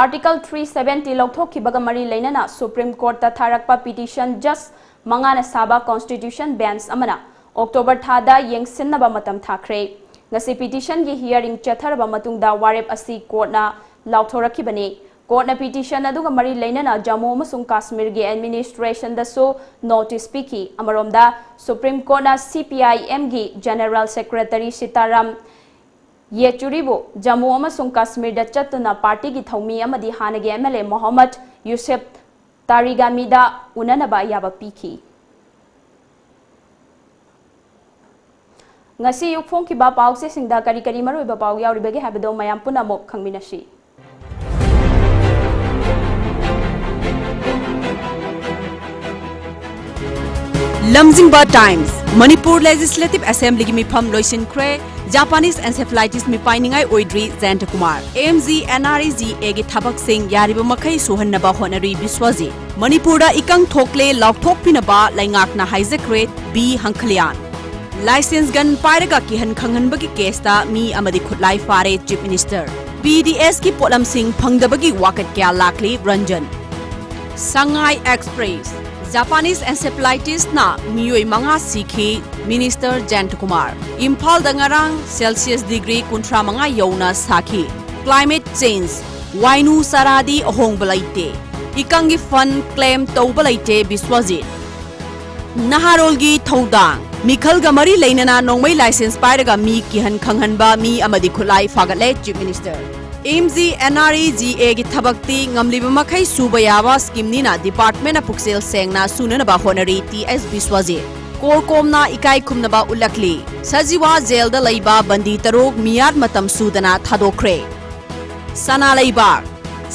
Article three seventy ꯂꯧꯊꯣꯛꯈꯤꯕꯒ ꯃꯔꯤ ꯂꯩꯅꯅ Supreme Courtꯇ ꯊꯥꯔꯛꯄ petition judge ꯃꯉꯥꯅ ꯁꯥꯕ constitution bench ꯑꯃꯅ October ꯊꯥꯗ ꯌꯦꯡꯁꯤꯟꯅꯕ ꯃꯇꯝ ꯊꯥꯈ꯭ꯔꯦ꯫ ꯉꯁꯤ petitionꯒꯤ hearing ꯆꯠꯊꯔꯕ ꯃꯇꯨꯡꯗ ꯋꯥꯔꯦꯞ ꯑꯁꯤ courtꯅ ꯂꯥꯎꯊꯣꯔꯛꯈꯤꯕꯅꯤ꯫ Courtꯅ petition ꯑꯗꯨꯒ ꯃꯔꯤ ꯂꯩꯅꯅ ꯖꯝꯃꯨ ꯑꯃꯁꯨꯡ ꯀꯥꯁꯃꯤꯔꯒꯤ administrationꯗꯁꯨ notice ꯄꯤꯈꯤ꯫ ꯑꯃꯔꯣꯝꯗ, Supreme Courtꯅ CPIMꯒꯤ General Secretary ꯁꯤꯇꯥꯔꯥꯝ ꯌꯦꯆꯨꯔꯤꯕꯨ ꯖꯝꯃꯨ ꯑꯃꯁꯨꯡ ꯀꯥꯁꯃꯤꯔꯗ ꯆꯠꯇꯨꯅ partyꯒꯤ ꯊꯧꯃꯤ ꯑꯃꯗꯤ ꯍꯥꯟꯅꯒꯤ MLA ꯃꯣꯍꯝꯃꯗ ꯌꯨꯁꯦꯐ ꯇꯥꯔꯤꯒꯥꯃꯤꯗ ꯎꯅꯅꯕ ꯑꯌꯥꯕ ꯄꯤꯈꯤ꯫ ꯉꯁꯤ ꯑꯌꯨꯛ ꯐꯣꯡꯈꯤꯕ ꯄꯥꯎꯆꯦꯁꯤꯡꯗ ꯀꯔꯤ ꯀꯔꯤ ꯃꯔꯨꯑꯣꯏꯕ ꯄꯥꯎ ꯌꯥꯎꯔꯤꯕꯒꯦ ꯍꯥꯏꯕꯗꯨ ꯃꯌꯥꯝ ꯄꯨꯝꯅꯃꯛ ꯈꯪꯃꯤꯟꯅꯁꯤ꯫ ꯂꯝꯖꯤꯡꯕ Times꯫ ꯃꯅꯤꯄꯨꯔ Legislative Assemblyꯒꯤ ꯃꯤꯐꯝ ꯂꯣꯏꯁꯤꯟꯈ꯭ꯔꯦ꯫ Japanese encephalitis ꯃꯤꯄꯥꯏꯅꯤꯡꯉꯥꯏ ꯑꯣꯏꯗ꯭ꯔꯤ ꯖꯌꯟꯇ ꯀꯨꯃꯥꯔ꯫ MGNREGAꯒꯤ ꯊꯕꯛꯁꯤꯡ ꯌꯥꯔꯤꯕ ꯃꯈꯩ ꯁꯨꯍꯟꯅꯕ ꯍꯣꯠꯅꯔꯤ ꯕꯤꯁ꯭ꯋꯖꯤꯠ꯫ ꯃꯅꯤꯄꯨꯔꯗ ꯏꯀꯪ ꯊꯣꯛꯂꯦ ꯂꯥꯎꯊꯣꯛꯄꯤꯅꯕ ꯂꯩꯉꯥꯛꯅ ꯍꯥꯏꯖꯈ꯭ꯔꯦ ꯕꯤ ꯍꯪꯈꯂꯤꯌꯥꯟ꯫ License gun ꯄꯥꯏꯔꯒ ꯀꯤꯍꯟ ꯈꯪꯍꯟꯕꯒꯤ caseꯇ ꯃꯤ ꯑꯃꯗꯤ ꯈꯨꯠꯂꯥꯏ ꯐꯥꯔꯦ Chief Minister꯫ BDSꯀꯤ ꯄꯣꯠꯂꯝꯁꯤꯡ ꯐꯪꯗꯕꯒꯤ ꯋꯥꯀꯠ ꯀꯌꯥ ꯂꯥꯛꯂꯤ ꯔꯟꯖꯟ꯫ Sangai Express꯫ Japanese encephalitisꯅ ꯃꯤꯑꯣꯏ ꯃꯉꯥ ꯁꯤꯈꯤ, Minister ꯖꯌꯟꯇ ꯀꯨꯃꯥꯔ꯫ ꯏꯝꯐꯥꯜꯗ ꯉꯔꯥꯡ Celsius degree ꯀꯨꯟꯊ꯭ꯔꯥ ꯃꯉꯥ ꯌꯧꯅ ꯁꯥꯈꯤ꯫ Climate change꯫ ꯋꯥꯏꯅꯨ ꯆꯥꯔꯥꯗꯤ ꯑꯍꯣꯡꯕ ꯂꯩꯇꯦ꯫ ꯏꯀꯪꯒꯤ fund claim ꯇꯧꯕ ꯂꯩꯇꯦ ꯕꯤꯁ꯭ꯋꯖꯤꯠ꯫ ꯅꯍꯥꯔꯣꯜꯒꯤ ꯊꯧꯗꯥꯡ꯫ ꯃꯤꯈꯜꯒ ꯃꯔꯤ ꯂꯩꯅꯅ ꯅꯣꯡꯃꯩ license ꯄꯥꯏꯔꯒ ꯃꯤ ꯀꯤꯍꯟ ꯈꯪꯍꯟꯕ ꯃꯤ ꯑꯃꯗꯤ ꯈꯨꯠꯂꯥꯏ ꯐꯥꯒꯠꯂꯦ Chief Minister꯫ MGNREGAꯒꯤ ꯊꯕꯛꯇꯤ ꯉꯝꯂꯤꯕ ꯃꯈꯩ ꯁꯨꯕ ꯌꯥꯕ schemeꯅꯤꯅ departmentꯅ ꯄꯨꯛꯆꯦꯜ ꯁꯦꯡꯅ ꯁꯨꯅꯅꯕ ꯍꯣꯠꯅꯔꯤ ꯇꯤ ꯑꯦꯁ ꯕꯤꯁ꯭ꯋꯖꯤꯠ꯫ CORCOMꯅ ꯏꯀꯥꯏ ꯈꯨꯝꯅꯕ ꯎꯠꯂꯛꯂꯤ꯫ ꯁꯖꯤꯋꯥ jailꯗ ꯂꯩꯕ ꯕꯟꯗꯤ ꯇꯔꯨꯛ ꯃꯤꯌꯥꯠ ꯃꯇꯝ ꯁꯨꯗꯅ ꯊꯥꯗꯣꯛꯈ꯭ꯔꯦ꯫ ꯁꯅꯥ ꯂꯩꯕꯥꯛ꯫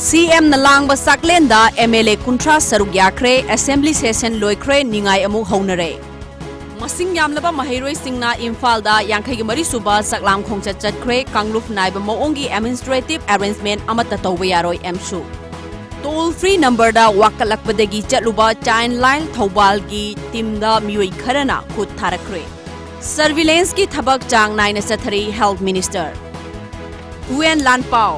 CMꯅ ꯂꯥꯡꯕ ꯆꯥꯛꯂꯦꯟꯗ MLA ꯀꯨꯟꯊ꯭ꯔꯥ ꯁꯔꯨꯛ ꯌꯥꯈ꯭ꯔꯦ, assembly session ꯂꯣꯏꯈ꯭ꯔꯦ, ꯅꯤꯡꯉꯥꯏ ꯑꯃꯨꯛ ꯍꯧꯅꯔꯦ꯫ ꯃꯁꯤꯡ ꯌꯥꯝꯂꯕ ꯃꯍꯩꯔꯣꯏꯁꯤꯡꯅ ꯏꯝꯐꯥꯜꯗ ꯌꯥꯡꯈꯩꯒ ꯃꯔꯤ ꯁꯨꯕ ꯆꯥꯛꯂꯥꯝ ꯈꯣꯡꯆꯠ ꯆꯠꯈ꯭ꯔꯦ, ꯀꯥꯡꯂꯨꯞ ꯅꯥꯏꯕ ꯃꯑꯣꯡꯒꯤ administrative arrangement ꯑꯃꯠꯇ ꯇꯧꯕ ꯌꯥꯔꯣꯏ ꯑꯦꯝꯁꯨ꯫ Toll free number ꯗ ꯋꯥꯀꯠꯂꯛꯄꯗꯒꯤ ꯆꯠꯂꯨꯕ Childline ꯊꯧꯕꯥꯜꯒꯤ team ꯗ ꯃꯤꯑꯣꯏ ꯈꯔꯅ ꯈꯨꯠ ꯊꯥꯔꯛꯈ꯭ꯔꯦ꯫ Surveillance ꯀꯤ ꯊꯕꯛ ꯆꯥꯡ ꯅꯥꯏꯅ ꯆꯠꯊꯔꯤ, Health Minister ꯋꯨ ꯑꯦꯟ ꯂꯥꯟꯄꯥꯎ꯫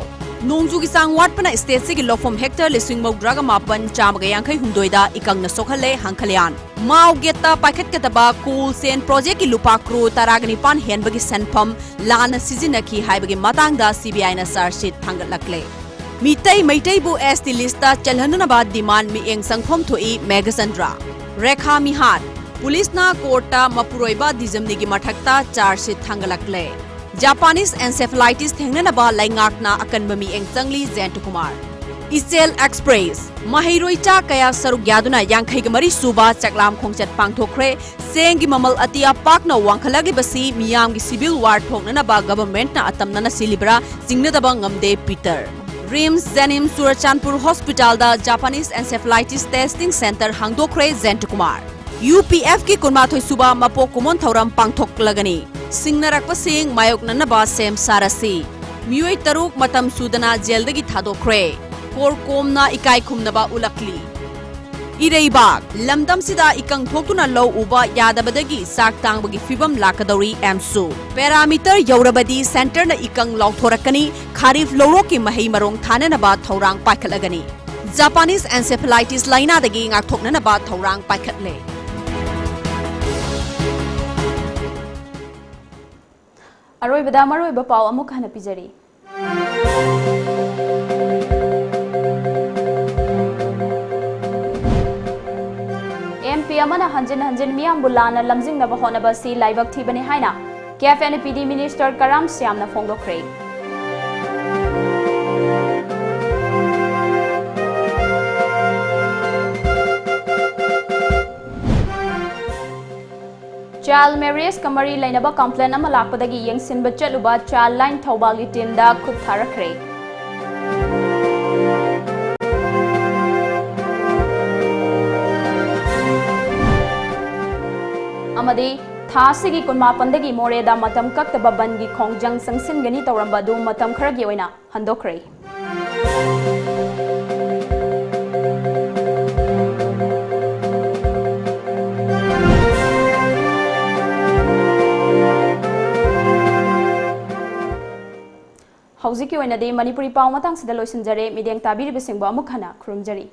ꯅꯣꯡꯖꯨꯒꯤ ꯆꯥꯡ ꯋꯥꯠꯄꯅ state ꯁꯤꯒꯤ ꯂꯧꯐꯝ hectare ꯂꯤꯁꯤꯡ ꯃꯧꯗ꯭ꯔꯥꯒ ꯃꯥꯄꯟ ꯆꯥꯝꯃꯒ ꯌꯥꯡꯈꯩ ꯍꯨꯝꯗꯣꯏꯗ ꯏꯀꯪꯅ ꯁꯣꯛꯍꯜꯂꯦ, ꯍꯪꯈꯂꯤꯌꯥꯟ꯫ Mao Gate ꯇ ꯄꯥꯏꯈꯠꯀꯗꯕ coal chain project ꯀꯤ ꯂꯨꯄꯥ ꯀ꯭ꯔꯣꯔ ꯇꯔꯥꯒ ꯅꯤꯄꯥꯟ ꯍꯦꯟꯕꯒꯤ ꯁꯦꯟꯐꯝ ꯂꯥꯟꯅ ꯁꯤꯖꯤꯟꯅꯈꯤ ꯍꯥꯏꯕꯒꯤ ꯃꯇꯥꯡꯗ C B I ꯅ charge sheet ꯊꯥꯡꯒꯠꯂꯛꯂꯦ꯫ Meitei ꯃꯩꯇꯩꯕꯨ S T list ꯇ ꯆꯜꯍꯟꯅꯅꯕ demand ꯃꯤꯠꯌꯦꯡ ꯆꯪꯐꯝ ꯊꯣꯛꯏ, ꯃꯦꯘꯆꯟꯗ꯭ꯔ꯫ ꯔꯦꯈꯥ ꯃꯤꯍꯥꯠ꯫ Police ꯅ court ꯇ ꯃꯄꯨꯔꯣꯏꯕ ꯗꯤꯖꯝꯅꯤꯒꯤ ꯃꯊꯛꯇ charge sheet ꯊꯥꯡꯒꯠꯂꯛꯂꯦ꯫ Japanese encephalitis ꯊꯦꯡꯅꯅꯕ ꯂꯩꯉꯥꯛꯅ ꯑꯀꯟꯕ ꯃꯤꯠꯌꯦꯡ ꯆꯪꯂꯤ, ꯖꯌꯟꯇ ꯀꯨꯃꯥꯔ꯫ ꯏꯆꯦꯜ Express꯫ ꯃꯍꯩꯔꯣꯏ ꯆꯥ ꯀꯌꯥ ꯁꯔꯨꯛ ꯌꯥꯗꯨꯅ ꯌꯥꯡꯈꯩꯒ ꯃꯔꯤ ꯁꯨꯕ ꯆꯥꯛꯂꯥꯝ ꯈꯣꯡꯆꯠ ꯄꯥꯡꯊꯣꯛꯈ꯭ꯔꯦ꯫ ꯆꯦꯡꯒꯤ ꯃꯃꯜ ꯑꯇꯤꯌꯥ ꯄꯥꯛꯅ ꯋꯥꯡꯈꯠꯂꯛꯂꯤꯕꯁꯤ ꯃꯤꯌꯥꯝꯒꯤ civil war ꯊꯣꯛꯅꯅꯕ government ꯅ ꯑꯇꯝꯅꯅ ꯁꯤꯜꯂꯤꯕ꯭ꯔꯥ ꯆꯤꯡꯅꯗꯕ ꯉꯝꯗꯦ, Peter. RIMS Janim Churachandpur Hospital ꯗ Japanese encephalitis testing centre ꯍꯥꯡꯗꯣꯛꯈ꯭ꯔꯦ, Jayanta Kumar. U P F ꯀꯤ ꯀꯨꯟꯃꯥꯊꯣꯏ ꯁꯨꯕ ꯃꯄꯣꯛ ꯀꯨꯝꯑꯣꯟ ꯊꯧꯔꯝ ꯄꯥꯡꯊꯣꯛꯂꯒꯅꯤ꯫ ꯁꯤꯡꯅꯔꯛꯄꯁꯤꯡ ꯃꯥꯌꯣꯛꯅꯅꯕ ꯁꯦꯝ ꯁꯥꯔꯁꯤ꯫ ꯃꯤꯑꯣꯏ ꯇꯔꯨꯛ ꯃꯇꯝ ꯁꯨꯗꯅ ꯖꯦꯜꯗꯒꯤ ꯊꯥꯗꯣꯛꯈ꯭ꯔꯦ꯫ ꯀꯣꯔꯀꯣꯝꯅ ꯏꯀꯥꯏ ꯈꯨꯝꯅꯕ ꯎꯠꯂꯛꯂꯤ꯫ ꯏꯔꯩꯕꯥꯛ꯫ ꯂꯝꯗꯝꯁꯤꯗ ꯏꯀꯪ ꯊꯣꯛꯇꯨꯅ ꯂꯧ ꯎꯕ ꯌꯥꯗꯕꯗꯒꯤ ꯆꯥꯛ ꯇꯥꯡꯕꯒꯤ ꯐꯤꯚꯝ ꯂꯥꯛꯀꯗꯧꯔꯤ, ꯑꯦꯝꯁꯨ꯫ Parameter ꯌꯧꯔꯕꯗꯤ centre ꯅ ꯏꯀꯪ ꯂꯥꯎꯊꯣꯔꯛꯀꯅꯤ, ꯈꯥꯔꯤꯐ ꯂꯧꯔꯣꯛꯀꯤ ꯃꯍꯩ ꯃꯔꯣꯡ ꯊꯥꯅꯅꯕ ꯊꯧꯔꯥꯡ ꯄꯥꯏꯈꯠꯂꯒꯅꯤ꯫ Japanese encephalitis ꯂꯥꯏꯅꯥꯗꯒꯤ ꯉꯥꯛꯊꯣꯛꯅꯅꯕ ꯊꯧꯔꯥꯡ ꯄꯥꯏꯈꯠꯂꯦ꯫ ꯑꯔꯣꯏꯕꯗ ꯃꯔꯨꯑꯣꯏꯕ ꯄꯥꯎ ꯑꯃꯨꯛ ꯍꯟꯅ ꯄꯤꯖꯔꯤ꯫ M P ꯑꯃꯅ ꯍꯟꯖꯤꯟ ꯍꯟꯖꯤꯟ ꯃꯤꯌꯥꯝꯕꯨ ꯂꯥꯟꯅ ꯂꯝꯖꯤꯡꯅꯕ ꯍꯣꯠꯅꯕ ꯑꯁꯤ ꯂꯥꯏꯕꯛ ꯊꯤꯕꯅꯤ ꯍꯥꯏꯅ K F N P D Minister ꯀꯔꯥꯝ ꯁ꯭ꯌꯥꯝꯅ ꯐꯣꯡꯗꯣꯛꯈ꯭ꯔꯦ꯫ Child marriage ꯀ ꯃꯔꯤ ꯂꯩꯅꯕ complaint ꯑꯃ ꯂꯥꯛꯄꯗꯒꯤ ꯌꯦꯡꯁꯤꯟꯕ ꯆꯠꯂꯨꯕ Childline ꯊꯧꯕꯥꯜꯒꯤ team ꯗ ꯈꯨꯠ ꯊꯥꯔꯛꯈ꯭ꯔꯦ꯫ ꯑꯃꯗꯤ ꯊꯥ ꯑꯁꯤꯒꯤ ꯀꯨꯟꯃꯥꯄꯟꯗꯒꯤ ꯃꯣꯔꯦꯗ ꯃꯇꯝ ꯀꯛꯇꯕ ꯕꯟꯒꯤ ꯈꯣꯡꯖꯪ ꯆꯪꯁꯤꯟꯒꯅꯤ ꯇꯧꯔꯝꯕ ꯑꯗꯨ ꯃꯇꯝ ꯈꯔꯒꯤ ꯑꯣꯏꯅ ꯍꯟꯗꯣꯛꯈ꯭ꯔꯦ꯫ ꯍꯧꯖꯤꯛꯀꯤ ꯑꯣꯏꯅꯗꯤ ꯃꯅꯤꯄꯨꯔꯤ ꯄꯥꯎ ꯃꯇꯥꯡꯁꯤꯗ ꯂꯣꯏꯁꯤꯟꯖꯔꯦ꯫ ꯃꯤꯠꯌꯦꯡ ꯇꯥꯕꯤꯔꯤꯕꯁꯤꯡꯕꯨ ꯑꯃꯨꯛ ꯍꯟꯅ ꯈꯨꯔꯨꯝꯖꯔꯤ꯫